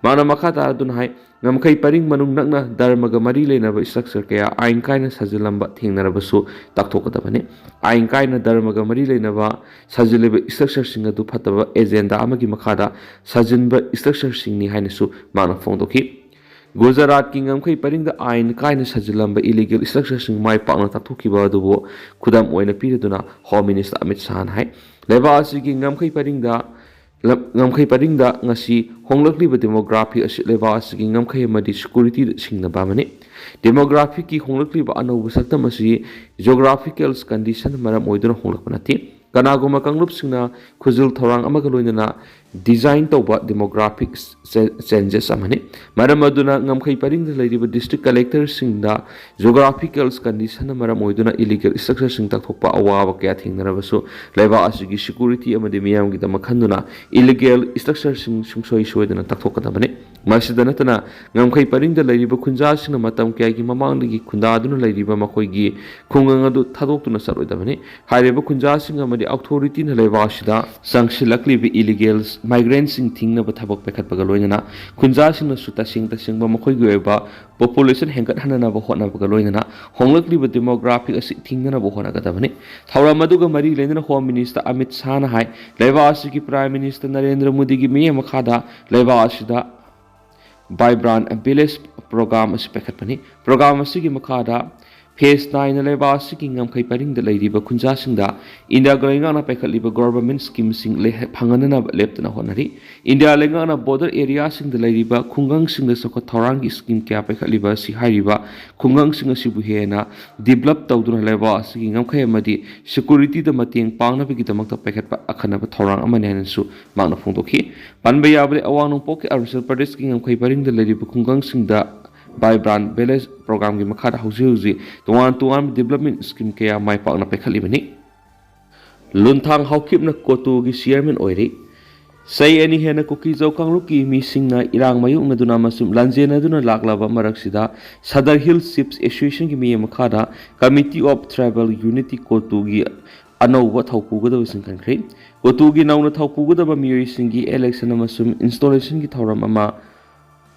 ꯃꯥꯅ ꯃꯈꯥ ꯇꯥꯔꯗꯨꯅ ꯍꯥꯏ, ꯉꯝꯈꯩ ꯄꯔꯤꯡ ꯃꯅꯨꯡ ꯅꯛꯅ ꯙꯔꯃꯒ ꯃꯔꯤ ꯂꯩꯅꯕ ꯏꯁꯇ꯭ꯔꯛꯆꯔ ꯀꯌꯥ ꯑꯥꯏꯟ ꯀꯥꯏꯅ ꯁꯥꯖꯤꯜꯂꯝꯕ ꯊꯦꯡꯅꯔꯕꯁꯨ ꯇꯥꯛꯊꯣꯛꯀꯗꯕꯅꯤ꯫ ꯑꯥꯏꯟ ꯀꯥꯏꯅ ꯙꯔꯃꯒ ꯃꯔꯤ ꯂꯩꯅꯕ ꯁꯥꯖꯤꯜꯂꯤꯕ ꯏꯁꯇ꯭ꯔꯛꯆꯔꯁꯤꯡ ꯑꯗꯨ ꯐꯠꯇꯕ ꯑꯦꯖꯦꯟꯗꯥ ꯑꯃꯒꯤ ꯃꯈꯥꯗ ꯁꯥꯖꯤꯟꯕ ꯏꯁꯇ꯭ꯔꯛꯆꯔꯁꯤꯡꯅꯤ ꯍꯥꯏꯅꯁꯨ ꯃꯥꯅ ꯐꯣꯡꯗꯣꯛꯈꯤ꯫ ꯒꯨꯖꯔꯥꯠꯀꯤ ꯉꯝꯈꯩ ꯄꯔꯤꯡꯗ ꯑꯥꯏꯟ ꯀꯥꯏꯅ ꯁꯥꯖꯤꯜꯂꯝꯕ ꯏꯂꯤꯒꯦꯜ ꯏꯁꯇ꯭ꯔꯛꯆꯔꯁꯤꯡ ꯃꯥꯏ ꯄꯥꯛꯅ ꯇꯥꯛꯊꯣꯛꯈꯤꯕ ꯑꯗꯨꯕꯨ ꯈꯨꯗꯝ ꯑꯣꯏꯅ ꯄꯤꯔꯗꯨꯅ ꯍꯣꯝ ꯃꯤꯅꯤꯁꯇꯔ ꯑꯃꯤꯠ ꯁꯥꯍꯅ ꯍꯥꯏ, ꯂꯩꯕꯥꯛ ꯑꯁꯤꯒꯤ ꯉꯝꯈꯩ ꯄꯔꯤꯡꯗ ꯂꯝ-, ꯉꯝꯈꯩ ꯄꯔꯤꯡꯗ ꯉꯁꯤ ꯍꯣꯡꯂꯛꯂꯤꯕ ꯗꯦꯃꯣꯒ꯭ꯔꯥꯐꯤ ꯑꯁꯤ ꯂꯩꯕꯥꯛ ꯑꯁꯤꯒꯤ ꯉꯝꯈꯩ ꯑꯃꯗꯤ ꯁꯦꯀ꯭ꯌꯨꯔꯤꯇꯤꯗ ꯁꯤꯡꯅꯕ ꯑꯃꯅꯤ꯫ ꯗꯦꯃꯣꯒ꯭ꯔꯥꯐꯤꯛꯀꯤ ꯍꯣꯡꯂꯛꯂꯤꯕ ꯑꯅꯧꯕ ꯁꯛꯇꯝ ꯑꯁꯤ ꯖꯣꯒ꯭ꯔꯥꯐꯤꯀꯦꯜ ꯀꯟꯗꯤꯁꯟ ꯃꯔꯝ ꯑꯣꯏꯗꯨꯅ ꯍꯣꯡꯂꯛꯄ ꯅꯠꯇꯦ꯫ ꯀꯅꯥꯒꯨꯝꯕ ꯀꯥꯡꯂꯨꯞꯁꯤꯡꯅ ꯈꯨꯖꯤꯜ ꯊꯧꯔꯥꯡ ꯑꯃꯒ ꯂꯣꯏꯅꯅ ꯗꯤꯖꯥꯏꯟ ꯇꯧꯕ ꯗꯦꯃꯣꯒ꯭ꯔꯥꯐꯤꯛ ꯆꯦ-, ꯆꯦꯟꯖꯦꯁ ꯑꯃꯅꯤ꯫ ꯃꯔꯝ ꯑꯗꯨꯅ ꯉꯝꯈꯩ ꯄꯔꯤꯡꯗ ꯂꯩꯔꯤꯕ ꯗꯤꯁꯇ꯭ꯔꯤꯛ ꯀꯂꯦꯛꯇꯔꯁꯤꯡꯗ ꯖꯣꯒ꯭ꯔꯥꯐꯤꯀꯦꯜ ꯀꯟꯗꯤꯁꯟꯅ ꯃꯔꯝ ꯑꯣꯏꯗꯨꯅ ꯏꯂꯤꯒꯦꯜ ꯏꯁꯇ꯭ꯔꯛꯆꯔꯁꯤꯡ ꯇꯥꯛꯊꯣꯛꯄ ꯑꯋꯥꯕ ꯀꯌꯥ ꯊꯦꯡꯅꯔꯕꯁꯨ ꯂꯩꯕꯥꯛ ꯑꯁꯤꯒꯤ ꯁꯦꯀ꯭ꯌꯨꯔꯤꯇꯤ ꯑꯃꯗꯤ ꯃꯤꯌꯥꯝꯒꯤꯗꯃꯛ ꯈꯟꯗꯨꯅ ꯏꯂꯤꯒꯦꯜ ꯏꯁꯇ꯭ꯔꯛꯆꯔꯁꯤꯡ ꯁꯨꯡꯁꯣꯏ ꯁꯣꯏꯗꯅ ꯇꯥꯛꯊꯣꯛꯀꯗꯕꯅꯤ꯫ ꯃꯁꯤꯗ ꯅꯠꯇꯅ ꯉꯝꯈꯩ ꯄꯔꯤꯡꯗ ꯂꯩꯔꯤꯕ ꯈꯨꯟꯖꯥꯁꯤꯡꯅ ꯃꯇꯝ ꯀꯌꯥꯒꯤ ꯃꯃꯥꯡꯗꯒꯤ ꯈꯨꯟꯗꯥꯗꯨꯅ ꯂꯩꯔꯤꯕ ꯃꯈꯣꯏꯒꯤ ꯈꯨꯡꯒꯪ ꯑꯗꯨ ꯊꯥꯗꯣꯛꯇꯨꯅ ꯆꯠꯂꯣꯏꯗꯕꯅꯤ꯫ ꯍꯥꯏꯔꯤꯕ ꯈꯨꯟꯖꯥꯁꯤꯡ ꯑꯃꯗꯤ ꯑꯣꯊꯣꯔꯤꯇꯤꯅ ꯂꯩꯕꯥꯛ ꯑꯁꯤꯗ ꯆꯪꯁꯤꯜꯂꯛꯂꯤꯕ ꯏꯂꯤꯒꯦꯜ ꯃꯥꯏꯒ꯭ꯔꯦꯟꯁꯤꯡ ꯊꯤꯡꯅꯕ ꯊꯕꯛ ꯄꯥꯏꯈꯠꯄꯒ ꯂꯣꯏꯅꯅ ꯈꯨꯟꯖꯥꯁꯤꯡꯅꯁꯨ ꯇꯁꯦꯡ ꯇꯁꯦꯡꯕ ꯃꯈꯣꯏꯒꯤ ꯑꯣꯏꯕ ꯄꯣꯄꯨꯂꯦꯁꯟ ꯍꯦꯟꯒꯠꯍꯟꯅꯅꯕ ꯍꯣꯠꯅꯕꯒ ꯂꯣꯏꯅꯅ ꯍꯣꯡꯂꯛꯂꯤꯕ ꯗꯦꯃꯣꯒ꯭ꯔꯥꯐꯤꯛ ꯑꯁꯤ ꯊꯤꯡꯅꯅꯕ ꯍꯣꯠꯅꯒꯗꯕꯅꯤ꯫ ꯊꯧꯔꯝ ꯑꯗꯨꯒ ꯃꯔꯤ ꯂꯩꯅꯅ ꯍꯣꯝ ꯃꯤꯅꯤꯁꯇꯔ ꯑꯃꯤꯠ ꯁꯥꯍꯅ ꯍꯥꯏ, ꯂꯩꯕꯥꯛ ꯑꯁꯤꯒꯤ ꯄ꯭ꯔꯥꯏꯝ ꯃꯤꯅꯤꯁꯇꯔ ꯅꯔꯦꯟꯗ꯭ꯔ ꯃꯣꯗꯤꯒꯤ ꯃꯤꯠꯌꯦꯡ ꯃꯈꯥꯗ ꯂꯩꯕꯥꯛ ꯑꯁꯤꯗ ꯚꯥꯏꯕ꯭ꯔꯥꯟ ꯚꯤꯂꯦꯖ ꯄ꯭ꯔꯣꯒ꯭ꯔꯥꯝ ꯑꯁꯤ ꯄꯥꯏꯈꯠꯄꯅꯤ꯫ ꯄ꯭ꯔꯣꯒ꯭ꯔꯥꯝ ꯑꯁꯤꯒꯤ ꯃꯈꯥꯗ ꯐꯦꯁ ꯅꯥꯏꯅ ꯂꯩꯕꯥꯛ ꯑꯁꯤꯒꯤ ꯉꯝꯈꯩ ꯄꯔꯤꯡꯗ ꯂꯩꯔꯤꯕ ꯈꯨꯟꯖꯥꯁꯤꯡꯗ ꯏꯟꯗꯤꯌꯥꯒꯤ ꯂꯩꯉꯥꯛꯅ ꯄꯥꯏꯈꯠꯂꯤꯕ ꯒꯣꯚꯔꯟꯃꯦꯟꯠ ꯁ꯭ꯀꯤꯝꯁꯤꯡ ꯂꯩ-, ꯐꯪꯍꯟꯅꯅꯕ ꯂꯦꯞꯇꯅ ꯍꯣꯠꯅꯔꯤ꯫ ꯏꯟꯗꯤꯌꯥ ꯂꯩꯉꯥꯛꯅ ꯕꯣꯔꯗꯔ ꯑꯦꯔꯤꯌꯥꯁꯤꯡꯗ ꯂꯩꯔꯤꯕ ꯈꯨꯡꯒꯪꯁꯤꯡꯗ ꯆꯥꯎꯈꯠ ꯊꯧꯔꯥꯡꯒꯤ ꯁ꯭ꯀꯤꯝ ꯀꯌꯥ ꯄꯥꯏꯈꯠꯂꯤꯕ ꯑꯁꯤ ꯍꯥꯏꯔꯤꯕ ꯈꯨꯡꯒꯪꯁꯤꯡ ꯑꯁꯤꯕꯨ ꯍꯦꯟꯅ ꯗꯤꯕ꯭ꯂꯞ ꯇꯧꯗꯨꯅ ꯂꯩꯕꯥꯛ ꯑꯁꯤꯒꯤ ꯉꯝꯈꯩ ꯑꯃꯗꯤ ꯁꯦꯀ꯭ꯌꯨꯔꯤꯇꯤꯗ ꯃꯇꯦꯡ ꯄꯥꯡꯅꯕꯒꯤꯗꯃꯛꯇ ꯄꯥꯏꯈꯠꯄ ꯑꯈꯟꯅꯕ ꯊꯧꯔꯥꯡ ꯑꯃꯅꯤ ꯍꯥꯏꯅꯁꯨ ꯃꯍꯥꯛꯅ ꯐꯣꯡꯗꯣꯛꯈꯤ꯫ ꯄꯟꯕ ꯌꯥꯕꯗꯤ, ꯑꯋꯥꯡ ꯅꯣꯡꯄꯣꯛꯀꯤ ꯑꯔꯨꯅꯥꯆꯜ ꯄ꯭ꯔꯗꯦꯁꯀꯤ ꯉꯝꯈꯩ ꯄꯔꯤꯡꯗ ꯂꯩꯔꯤꯕ ꯈꯨꯡꯒꯪꯁꯤꯡꯗ Vibrant Village Programꯒꯤ ꯃꯈꯥꯗ ꯍꯧꯖꯤꯛ ꯍꯧꯖꯤꯛ ꯇꯣꯉꯥꯟ ꯇꯣꯉꯥꯟꯕ development scheme ꯀꯌꯥ ꯃꯥꯏ ꯄꯥꯛꯅ ꯄꯥꯏꯈꯠꯂꯤꯕꯅꯤ꯫ ꯂꯨꯟꯊꯥꯡ ꯍꯥꯎꯀꯤꯞꯅ ꯀꯣꯇꯨꯒꯤ chairman ꯑꯣꯏꯔꯤ꯫ ꯆꯍꯤ ꯑꯅꯤ ꯍꯦꯟꯅ ꯀꯨꯀꯤꯖꯧ ꯀꯥꯡꯂꯨꯞꯀꯤ ꯃꯤꯁꯤꯡꯅ ꯏꯔꯥꯡ ꯃꯥꯌꯣꯛꯅꯗꯨꯅ ꯑꯃꯁꯨꯡ ꯂꯥꯟꯖꯦꯟꯅꯗꯨꯅ ꯂꯥꯛꯂꯕ ꯃꯔꯛꯁꯤꯗ, Sadar Hill Chiefs Associationꯒꯤ ꯃꯤꯠꯌꯦꯡ ꯃꯈꯥꯗ Committee of Tribal Unity ꯀꯣꯇꯨꯒꯤ ꯑꯅꯧꯕ ꯊꯧꯄꯨꯒꯗꯕꯁꯤꯡ ꯈꯟꯈ꯭ꯔꯦ꯫ ꯀꯣꯇꯨꯒꯤ ꯅꯧꯅ ꯊꯧꯄꯨꯒꯗꯕ ꯃꯤꯑꯣꯏꯁꯤꯡꯒꯤ election ꯑꯃꯁꯨꯡ installationꯒꯤ ꯊꯧꯔꯝ ꯑꯃ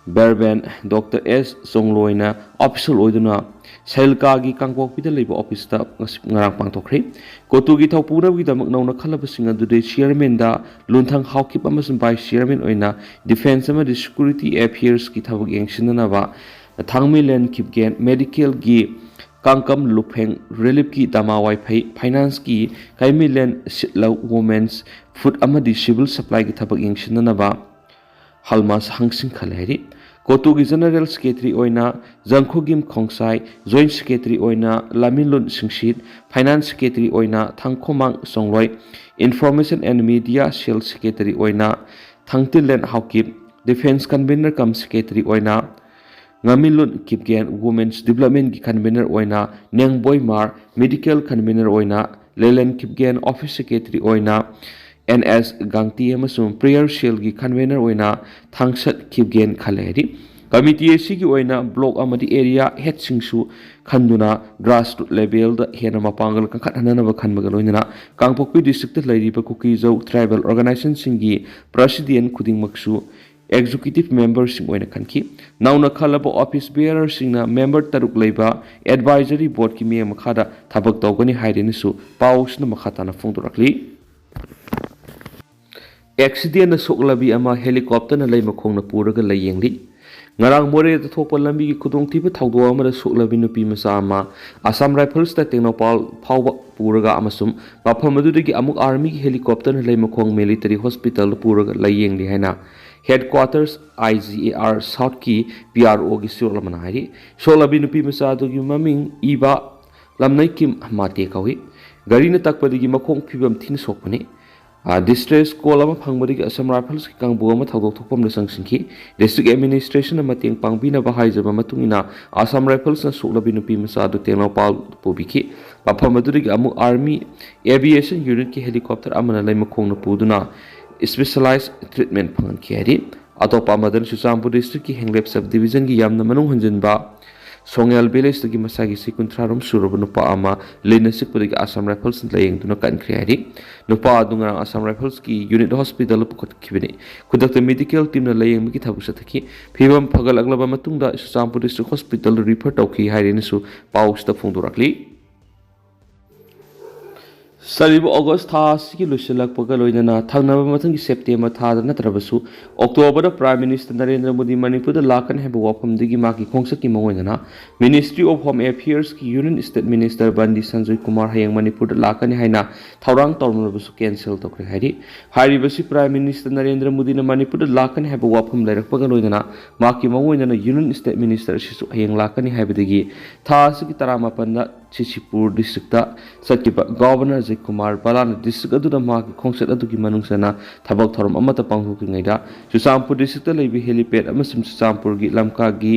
Berband Doctor S ꯆꯣꯡꯂꯣꯏꯅ official ꯑꯣꯏꯗꯨꯅ ꯁꯩꯜꯀꯥꯒꯤ ꯀꯥꯡꯄꯣꯛꯄꯤꯗ ꯂꯩꯕ officeꯇ ꯉꯁꯤ, ꯉꯔꯥꯡ ꯄꯥꯡꯊꯣꯛꯈ꯭ꯔꯦ꯫ ꯀꯣꯇꯨꯒꯤ ꯊꯧꯄꯨꯅꯕꯒꯤꯗꯃꯛ ꯅꯧꯅ ꯈꯜꯂꯕꯁꯤꯡ ꯑꯗꯨꯗꯤ chairmanꯗ ꯂꯨꯟꯊꯪ ꯍꯥꯎꯀꯤꯞ ꯑꯃꯁꯨꯡ vice chairman ꯑꯣꯏꯅ defence ꯑꯃꯗꯤ security affairsꯀꯤ ꯊꯕꯛ ꯌꯦꯡꯁꯤꯟꯅꯅꯕ ꯊꯥꯡꯃꯩꯂꯦꯟ ꯈꯤꯞꯒꯦꯟ, medicalꯒꯤ ꯀꯥꯡꯀꯝ ꯂꯨꯐꯦꯡ, reliefꯀꯤ ꯗꯃꯥ ꯋꯥꯏꯐꯩ, financeꯀꯤ ꯀꯩꯃꯩꯂꯦꯟ ꯁꯤꯠꯂꯧ, women's, food ꯑꯃꯗꯤ civil supplyꯒꯤ ꯊꯕꯛ ꯌꯦꯡꯁꯤꯟꯅꯅꯕ ꯍꯜꯃꯥꯁ ꯍꯪꯁꯤꯡ ꯈꯜꯂꯦ ꯍꯥꯏꯔꯤ꯫ ꯀꯣꯇꯨꯒꯤ general secretary ꯑꯣꯏꯅ ꯖꯪꯈꯨꯒꯤꯝ ꯈꯣꯡꯁꯥꯏ, joint secretary ꯑꯣꯏꯅ ꯂꯥꯃꯤꯂꯨꯟ ꯁꯤꯡꯁꯤꯠ, finance secretary ꯑꯣꯏꯅ ꯊꯥꯡꯈꯣꯃꯥꯡ ꯆꯣꯡꯂꯣꯏ, information and media cell secretary ꯑꯣꯏꯅ ꯊꯥꯡꯇꯤꯂꯦꯟ Haokip, defence convener cum secretary ꯑꯣꯏꯅ ꯉꯥꯃꯤꯂꯨꯟ ꯈꯤꯞꯒꯦꯟ, women's developmentꯀꯤ convener ꯑꯣꯏꯅ ꯅꯦꯡꯕꯣꯏ ꯃꯥꯔ, medical convener ꯑꯣꯏꯅ ꯂꯦꯂꯦꯟ ꯈꯤꯞꯒꯦꯟ, office secretary ꯑꯣꯏꯅ N S ꯒꯥꯡꯇꯤ ꯑꯃꯁꯨꯡ prayer cellꯒꯤ convener ꯑꯣꯏꯅ ꯊꯥꯡꯁꯠ ꯈꯤꯞꯒꯦꯟ ꯈꯜꯂꯦ ꯍꯥꯏꯔꯤ꯫ Committee ꯑꯁꯤꯒꯤ ꯑꯣꯏꯅ block ꯑꯃꯗꯤ area headꯁꯤꯡꯁꯨ ꯈꯟꯗꯨꯅ grassroot levelꯗ ꯍꯦꯟꯅ ꯃꯄꯥꯡꯒꯜ ꯀꯟꯈꯠꯍꯟꯅꯕ ꯈꯟꯕꯒ ꯂꯣꯏꯅꯅ ꯀꯥꯡꯄꯣꯛꯄꯤ districtꯇ ꯂꯩꯔꯤꯕ ꯀꯨꯀꯤꯖꯧ tribal organizationꯁꯤꯡꯒꯤ president ꯈꯨꯗꯤꯡꯃꯛꯁꯨ executive memberꯁꯤꯡ ꯑꯣꯏꯅ ꯈꯟꯈꯤ꯫ ꯅꯧꯅ ꯈꯜꯂꯕ office bearerꯁꯤꯡꯅ member ꯇꯔꯨꯛ ꯂꯩꯕ advisory boardꯀꯤ ꯃꯤꯠꯌꯦꯡ ꯃꯈꯥꯗ ꯊꯕꯛ ꯇꯧꯒꯅꯤ ꯍꯥꯏꯔꯦꯅꯁꯨ ꯄꯥꯎꯁꯤꯅ ꯃꯈꯥ ꯇꯥꯅ ꯐꯣꯡꯗꯣꯔꯛꯂꯤ꯫ Accidentꯅ ꯁꯣꯛꯂꯕꯤ ꯑꯃ helicopterꯅ ꯂꯩ ꯃꯈꯣꯡꯅ ꯄꯨꯔꯒ ꯂꯥꯌꯦꯡꯂꯤ꯫ ꯉꯔꯥꯡ ꯃꯣꯔꯦꯗ ꯊꯣꯛꯄ ꯂꯝꯕꯤꯒꯤ ꯈꯨꯗꯣꯡꯊꯤꯕ ꯊꯧꯗꯣꯛ ꯑꯃꯗ ꯁꯣꯛꯂꯕꯤ ꯅꯨꯄꯤ ꯃꯆꯥ ꯑꯃ Assam Riflesꯇ ꯇꯦꯡꯅꯧꯄꯜ ꯐꯥꯎꯕ ꯄꯨꯔꯒ ꯑꯃꯁꯨꯡ ꯃꯐꯝ ꯑꯗꯨꯗꯒꯤ ꯑꯃꯨꯛ armyꯒꯤ helicopterꯅ ꯂꯩꯃꯈꯣꯡ military hospitalꯗ ꯄꯨꯔꯒ ꯂꯥꯌꯦꯡꯂꯤ ꯍꯥꯏꯅ headquarters I G A R Southꯀꯤ P R Oꯒꯤ ꯁꯣꯛꯂꯕꯅ ꯍꯥꯏꯔꯤ꯫ ꯁꯣꯛꯂꯕꯤ ꯅꯨꯄꯤ ꯃꯆꯥ ꯑꯗꯨꯒꯤ ꯃꯃꯤꯡ ꯏꯕ ꯂꯝꯅꯩꯀꯤꯝ ꯃꯥꯇꯦ ꯀꯧꯏ꯫ ꯒꯥꯔꯤꯅ ꯇꯛꯄꯗꯒꯤ ꯃꯈꯣꯡ ꯐꯤꯕꯝ ꯊꯤꯅ ꯁꯣꯛꯄꯅꯤ꯫ ꯗꯤꯁꯇ꯭ꯔꯦꯁ ꯀꯣꯜ ꯑꯃ ꯐꯪꯕꯗꯒꯤ ꯑꯁꯥꯝ ꯔꯥꯏꯐꯜꯁꯀꯤ ꯀꯥꯡꯕꯨ ꯑꯃ ꯊꯧꯗꯣꯛ ꯊꯣꯛꯐꯝꯗ ꯆꯪꯁꯤꯟꯈꯤ꯫ ꯗꯤꯁꯇ꯭ꯔꯤꯛ ꯑꯦꯗꯃꯤꯅꯤꯁꯇ꯭ꯔꯦꯁꯟꯅ ꯃꯇꯦꯡ ꯄꯥꯡꯕꯤꯅꯕ ꯍꯥꯏꯖꯕ ꯃꯇꯨꯡ ꯏꯟꯅ ꯑꯁꯥꯝ ꯔꯥꯏꯐꯜꯁꯅ ꯁꯣꯛꯂꯕꯤ ꯅꯨꯄꯤ ꯃꯆꯥ ꯑꯗꯨ ꯇꯦꯡꯅꯧꯄꯜ ꯄꯨꯕꯤꯈꯤ꯫ ꯃꯐꯝ ꯑꯗꯨꯗꯒꯤ ꯑꯃꯨꯛ ꯑꯥꯔꯃꯤ ꯑꯦꯚꯤꯌꯦꯁꯟ ꯌꯨꯅꯤꯠꯀꯤ ꯍꯦꯂꯤꯀꯣꯞꯇꯔ ꯑꯃꯅ ꯂꯩꯃꯈꯣꯡꯅ ꯄꯨꯗꯨꯅ ꯁ꯭ꯄꯦꯁꯦꯂꯥꯏꯖ ꯇ꯭ꯔꯤꯠꯃꯦꯟ ꯐꯪꯍꯟꯈꯤ ꯍꯥꯏꯔꯤ꯫ ꯑꯇꯣꯞꯄ ꯑꯃꯗꯅ ꯆꯨꯔꯆꯥꯟꯄꯨꯔ ꯗꯤꯁꯇ꯭ꯔꯤꯛꯀꯤ ꯍꯦꯡꯂꯦꯞ ꯁꯕ ꯗꯤꯕꯤꯖꯟꯒꯤ ꯌꯥꯝꯅ ꯃꯅꯨꯡ ꯍꯟꯖꯤꯟꯕ ꯁꯣꯉꯦꯜ ꯚꯤꯂꯦꯖꯇꯒꯤ ꯃꯁꯥꯒꯤ ꯆꯍꯤ ꯀꯨꯟꯊ꯭ꯔꯥ ꯔꯣꯝ ꯁꯨꯔꯕ ꯅꯨꯄꯥ ꯑꯃ ꯂꯤꯟꯅ ꯆꯤꯛꯄꯗꯒꯤ ꯑꯁꯥꯝ ꯔꯥꯏꯐꯜꯁꯅ ꯂꯥꯌꯦꯡꯗꯨꯅ ꯀꯟꯈ꯭ꯔꯦ ꯍꯥꯏꯔꯤ꯫ ꯅꯨꯄꯥ ꯑꯗꯨ ꯉꯔꯥꯡ ꯑꯁꯥꯝ ꯔꯥꯏꯐꯜꯁꯀꯤ ꯌꯨꯅꯤꯠ ꯍꯣꯁꯄꯤꯇꯥꯜꯗ ꯄꯨꯈꯠꯈꯤꯕꯅꯤ꯫ ꯈꯨꯗꯛꯇ ꯃꯦꯗꯤꯀꯦꯜ ꯇꯤꯝꯅ ꯂꯥꯌꯦꯡꯕꯒꯤ ꯊꯕꯛ ꯆꯠꯊꯈꯤ꯫ ꯐꯤꯕꯝ ꯐꯒꯠꯂꯛꯂꯕ ꯃꯇꯨꯡꯗ ꯆꯨꯔꯆꯥꯟꯄꯨꯔ ꯗꯤꯁꯇ꯭ꯔꯤꯛ ꯍꯣꯁꯄꯤꯇꯥꯜꯗ ꯔꯤꯐꯔ ꯇꯧꯈꯤ ꯍꯥꯏꯔꯦꯅꯁꯨ ꯄꯥꯎ ꯑꯁꯤꯗ ꯐꯣꯡꯗꯣꯔꯛꯂꯤ꯫ ꯆꯠꯂꯤꯕ ꯑꯣꯒꯁ ꯊꯥ ꯑꯁꯤꯒꯤ ꯂꯣꯏꯁꯤꯜꯂꯛꯄꯒ ꯂꯣꯏꯅꯅ ꯊꯪꯅꯕ ꯃꯊꯪꯒꯤ ꯁꯦꯞꯇꯦꯝꯕꯔ ꯊꯥꯗ ꯅꯠꯇ꯭ꯔꯕꯁꯨ ꯑꯣꯛꯇꯣꯕꯔꯗ ꯄ꯭ꯔꯥꯏꯝ ꯃꯤꯅꯤꯁꯇꯔ ꯅꯔꯦꯟꯗ꯭ꯔ ꯃꯣꯗꯤ ꯃꯅꯤꯄꯨꯔꯗ ꯂꯥꯛꯀꯅꯤ ꯍꯥꯏꯕ ꯋꯥꯐꯝꯗꯒꯤ ꯃꯍꯥꯛꯀꯤ ꯈꯣꯡꯆꯠꯀꯤ ꯃꯑꯣꯡ ꯑꯣꯏꯅ ꯃꯤꯅꯤꯁꯇ꯭ꯔꯤ ꯑꯣꯐ ꯍꯣꯝ ꯑꯦꯐꯤꯌꯔꯁꯀꯤ union state minister Bandi Sanjay Kumar ꯍꯌꯦꯡ ꯃꯅꯤꯄꯨꯔꯗ ꯂꯥꯛꯀꯅꯤ ꯍꯥꯏꯅ ꯊꯧꯔꯥꯡ ꯇꯧꯔꯝꯂꯕꯁꯨ ꯀꯦꯟꯁꯦꯜ ꯇꯧꯈ꯭ꯔꯦ ꯍꯥꯏꯔꯤ꯫ ꯍꯥꯏꯔꯤꯕꯁꯤ ꯄ꯭ꯔꯥꯏꯝ ꯃꯤꯅꯤꯁꯇꯔ ꯅꯔꯦꯟꯗ꯭ꯔ ꯃꯣꯗꯤꯅ ꯃꯅꯤꯄꯨꯔꯗ ꯂꯥꯛꯀꯅꯤ ꯍꯥꯏꯕ ꯋꯥꯐꯝ ꯂꯩꯔꯛꯄꯒ ꯂꯣꯏꯅꯅ ꯃꯍꯥꯛꯀꯤ ꯃꯑꯣꯡ ꯑꯣꯏꯅ ꯌꯨꯅꯤꯌꯟ ꯁ꯭ꯇꯦꯠ ꯃꯤꯅꯤꯁꯇꯔ ꯑꯁꯤꯁꯨ ꯍꯌꯦꯡ ꯂꯥꯛꯀꯅꯤ ꯍꯥꯏꯕꯗꯒꯤ ꯊꯥ ꯑꯁꯤꯒꯤ ꯇꯔꯥꯃꯥꯄꯟꯗ ꯁꯤꯁꯤꯄꯨꯔ ꯗꯤꯁꯇ꯭ꯔꯤꯛꯇ ꯆꯠꯈꯤꯕ ꯒꯚꯔꯅꯔ ꯑꯖꯌ ꯀꯨꯃꯥꯔ ꯚꯜꯂꯥꯅ ꯗꯤꯁꯇ꯭ꯔꯤꯛ ꯑꯗꯨꯗ ꯃꯍꯥꯛꯀꯤ ꯈꯣꯡꯆꯠ ꯑꯗꯨꯒꯤ ꯃꯅꯨꯡ ꯆꯟꯅ ꯊꯕꯛ ꯊꯧꯔꯝ ꯑꯃꯠꯇ ꯄꯥꯡꯊꯣꯛꯇ꯭ꯔꯤꯉꯩꯗ ꯆꯨꯔꯆꯥꯟꯄꯨꯔ ꯗꯤꯁꯇ꯭ꯔꯤꯛꯇ ꯂꯩꯕ ꯍꯦꯂꯤꯄꯦꯗ ꯑꯃꯁꯨꯡ ꯆꯨꯔꯆꯥꯟꯄꯨꯔꯒꯤ ꯂꯝꯀꯥꯒꯤ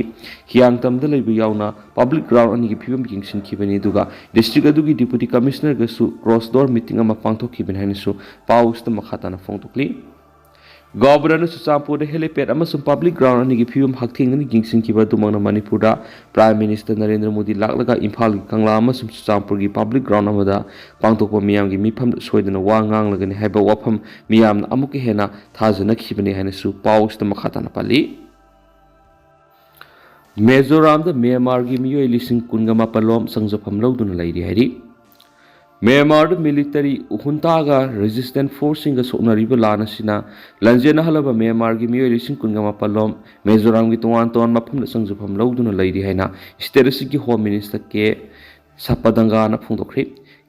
ꯍꯤꯌꯥꯡꯇꯝꯗ ꯂꯩꯕ ꯌꯥꯎꯅ ꯄꯕ꯭ꯂꯤꯛ ꯒ꯭ꯔꯥꯎꯟ ꯑꯅꯤꯒꯤ ꯐꯤꯕꯝ ꯌꯦꯡꯁꯤꯟꯈꯤꯕꯅꯤ, ꯑꯗꯨꯒ ꯗꯤꯁꯇ꯭ꯔꯤꯛ ꯑꯗꯨꯒꯤ ꯗꯤꯄꯨꯇꯤ ꯀꯃꯤꯁꯅꯔꯒꯁꯨ ꯀ꯭ꯔꯣꯁ ꯗꯣꯔ ꯃꯤꯇꯤꯡ ꯑꯃ ꯄꯥꯡꯊꯣꯛꯈꯤꯕꯅꯤ ꯍꯥꯏꯅꯁꯨ ꯄꯥꯎ ꯑꯁꯤꯗ ꯃꯈꯥ ꯇꯥꯅ ꯐꯣꯡꯗꯣꯛꯂꯤ꯫ ꯒꯚꯔꯅꯔꯅ ꯆꯨꯔꯆꯥꯟꯄꯨꯔꯗ ꯍꯦꯂꯤꯄꯦꯗ ꯑꯃꯁꯨꯡ ꯄꯕ꯭ꯂꯤꯛ ꯒ꯭ꯔꯥꯎꯟ ꯑꯅꯤꯒꯤ ꯐꯤꯕꯝ ꯍꯛꯊꯦꯡꯅꯅ ꯌꯦꯡꯁꯤꯟꯈꯤꯕ ꯑꯗꯨꯃꯛꯅ ꯃꯅꯤꯄꯨꯔꯗ ꯄ꯭ꯔꯥꯏꯝ ꯃꯤꯅꯤꯁꯇꯔ ꯅꯔꯦꯟꯗ꯭ꯔ ꯃꯣꯗꯤ ꯂꯥꯛꯂꯒ ꯏꯝꯐꯥꯜꯒꯤ ꯀꯪꯂꯥ ꯑꯃꯁꯨꯡ ꯆꯨꯔꯆꯥꯟꯄꯨꯔꯒꯤ ꯄꯕ꯭ꯂꯤꯛ ꯒ꯭ꯔꯥꯎꯟ ꯑꯃꯗ ꯄꯥꯡꯊꯣꯛꯄ ꯃꯤꯌꯥꯝꯒꯤ ꯃꯤꯐꯝꯗ ꯁꯣꯏꯗꯅ ꯋꯥ ꯉꯥꯡꯂꯒꯅꯤ ꯍꯥꯏꯕ ꯋꯥꯐꯝ ꯃꯤꯌꯥꯝꯅ ꯑꯃꯨꯛꯀ ꯍꯦꯟꯅ ꯊꯥꯖꯅꯈꯤꯕꯅꯤ ꯍꯥꯏꯅꯁꯨ ꯄꯥꯎ ꯑꯁꯤꯗ ꯃꯈꯥ ꯇꯥꯅ ꯄꯜꯂꯤ꯫ ꯃꯦꯖꯣꯔꯥꯝꯗ ꯃ꯭ꯌꯥꯟꯃꯥꯔꯒꯤ ꯃꯤꯑꯣꯏ ꯂꯤꯁꯤꯡ ꯀꯨꯟꯒ ꯃꯥꯄꯜ ꯂꯣꯝ ꯆꯪꯖꯐꯝ ꯂꯧꯗꯨꯅ ꯂꯩꯔꯤ ꯍꯥꯏꯔꯤ꯫ ꯃ꯭ꯌꯥꯟꯃꯥꯔꯗ ꯃꯤꯂꯤꯇꯔꯤ ꯍꯨꯟꯇꯥꯒ ꯔꯦꯖꯤꯁꯇꯦꯟ ꯐꯣꯔꯁꯁꯤꯡꯒ ꯁꯣꯛꯅꯔꯤꯕ ꯂꯥꯟ ꯑꯁꯤꯅ ꯂꯥꯟꯖꯦꯟꯅꯍꯜꯂꯕ ꯃ꯭ꯌꯥꯟꯃꯥꯔꯒꯤ ꯃꯤꯑꯣꯏ ꯂꯤꯁꯤꯡ ꯀꯨꯟꯒ ꯃꯥꯄꯜ ꯂꯣꯝ ꯃꯦꯖꯣꯔꯥꯝꯒꯤ ꯇꯣꯉꯥꯟ ꯇꯣꯉꯥꯟꯕ ꯃꯐꯝꯗ ꯆꯪꯖꯐꯝ ꯂꯧꯗꯨꯅ ꯂꯩꯔꯤ ꯍꯥꯏꯅ ꯁ꯭ꯇꯦꯠ ꯑꯁꯤꯒꯤ ꯍꯣꯝ ꯃꯤꯅꯤꯁꯇꯔ ꯀꯦ ꯁꯄꯗꯪꯒꯥꯅ ꯐꯣꯡꯗꯣꯛꯈ꯭ꯔꯤ꯫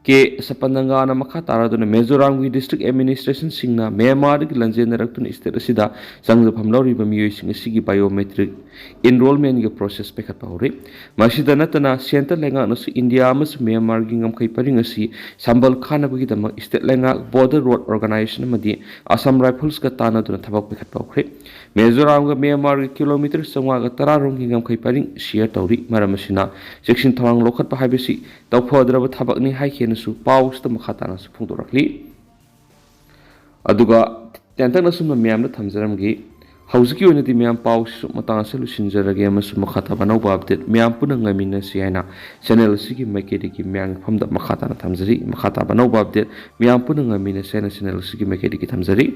ꯀꯦ ꯁꯄꯅꯪꯒꯥꯅ ꯃꯈꯥ ꯇꯥꯔꯗꯨꯅ ꯃꯤꯖꯣꯔꯥꯝꯒꯤ district administrationꯁꯤꯡꯅ ꯃ꯭ꯌꯥꯟꯃꯥꯔꯗꯒꯤ ꯂꯥꯟꯖꯦꯟꯅꯔꯛꯇꯨꯅ state ꯑꯁꯤꯗ ꯆꯪꯖꯐꯝ ꯂꯧꯔꯤꯕ ꯃꯤꯑꯣꯏꯁꯤꯡ ꯑꯁꯤꯒꯤ biometric enrollmentꯒꯤ process ꯄꯥꯏꯈꯠꯄ ꯍꯧꯔꯦ꯫ ꯃꯁꯤꯗ ꯅꯠꯇꯅ centre ꯂꯩꯉꯥꯛꯅꯁꯨ ꯏꯟꯗꯤꯌꯥ ꯑꯃꯁꯨꯡ ꯃ꯭ꯌꯥꯟꯃꯥꯔꯒꯤ ꯉꯝꯈꯩ ꯄꯔꯤꯡ ꯑꯁꯤ ꯁꯝꯕꯜ ꯈꯥꯅꯕꯒꯤꯗꯃꯛ state ꯂꯩꯉꯥꯛ, Border Road Organisation ꯑꯃꯗꯤ Assam Riflesꯀ ꯇꯥꯟꯅꯗꯨꯅ ꯊꯕꯛ ꯄꯥꯏꯈꯠꯄ ꯍꯧꯈ꯭ꯔꯦ꯫ ꯃꯤꯖꯣꯔꯥꯝꯒ ꯃ꯭ꯌꯥꯟꯃꯥꯔꯒ kilometre ꯆꯥꯝꯃꯉꯥꯒ ꯇꯔꯥ ꯔꯣꯝꯒꯤ ꯉꯝꯈꯩ ꯄꯔꯤꯡ share ꯇꯧꯔꯤ꯫ ꯃꯔꯝ ꯑꯁꯤꯅ ꯆꯦꯛꯁꯤꯟ ꯊꯧꯔꯥꯡ ꯂꯧꯈꯠꯄ ꯍꯥꯏꯕꯁꯤ ꯇꯧꯐꯗ꯭ꯔꯕ ꯊꯕꯛꯅꯤ ꯍꯥꯏꯈꯤꯅꯁꯨ ꯄꯥꯎꯁꯤꯗ ꯃꯈꯥ ꯇꯥꯅꯁꯨ ꯐꯣꯡꯗꯣꯔꯛꯂꯤ꯫ ꯑꯗꯨꯒ ꯇꯦꯟꯇꯛꯅ ꯁꯨꯝꯅ ꯃꯌꯥꯝꯗ ꯊꯝꯖꯔꯝꯒꯦ꯫ ꯍꯧꯖꯤꯛꯀꯤ ꯑꯣꯏꯅꯗꯤ ꯃꯌꯥꯝ ꯄꯥꯎꯁꯤꯁꯨ ꯃꯇꯥꯡ ꯑꯁꯤꯗ ꯂꯣꯏꯁꯤꯟꯖꯔꯒꯦ ꯑꯃꯁꯨꯡ ꯃꯈꯥ ꯇꯥꯕ ꯑꯅꯧꯕ update ꯃꯌꯥꯝ ꯄꯨꯟꯅ ꯉꯥꯏꯃꯤꯟꯅꯁꯤ ꯍꯥꯏꯅ channel ꯑꯁꯤꯒꯤ ꯃꯥꯏꯀꯩꯗꯒꯤ ꯃꯌꯥꯝꯒꯤ ꯃꯐꯝꯗ ꯃꯈꯥ ꯇꯥꯅ ꯊꯝꯖꯔꯤ꯫ ꯃꯈꯥ ꯇꯥꯕ ꯑꯅꯧꯕ update ꯃꯌꯥꯝ ꯄꯨꯟꯅ ꯉꯥꯏꯃꯤꯟꯅꯁꯤ ꯍꯥꯏꯅ channel ꯑꯁꯤꯒꯤ ꯃꯥꯏꯀꯩꯗꯒꯤ ꯊꯝꯖꯔꯤ꯫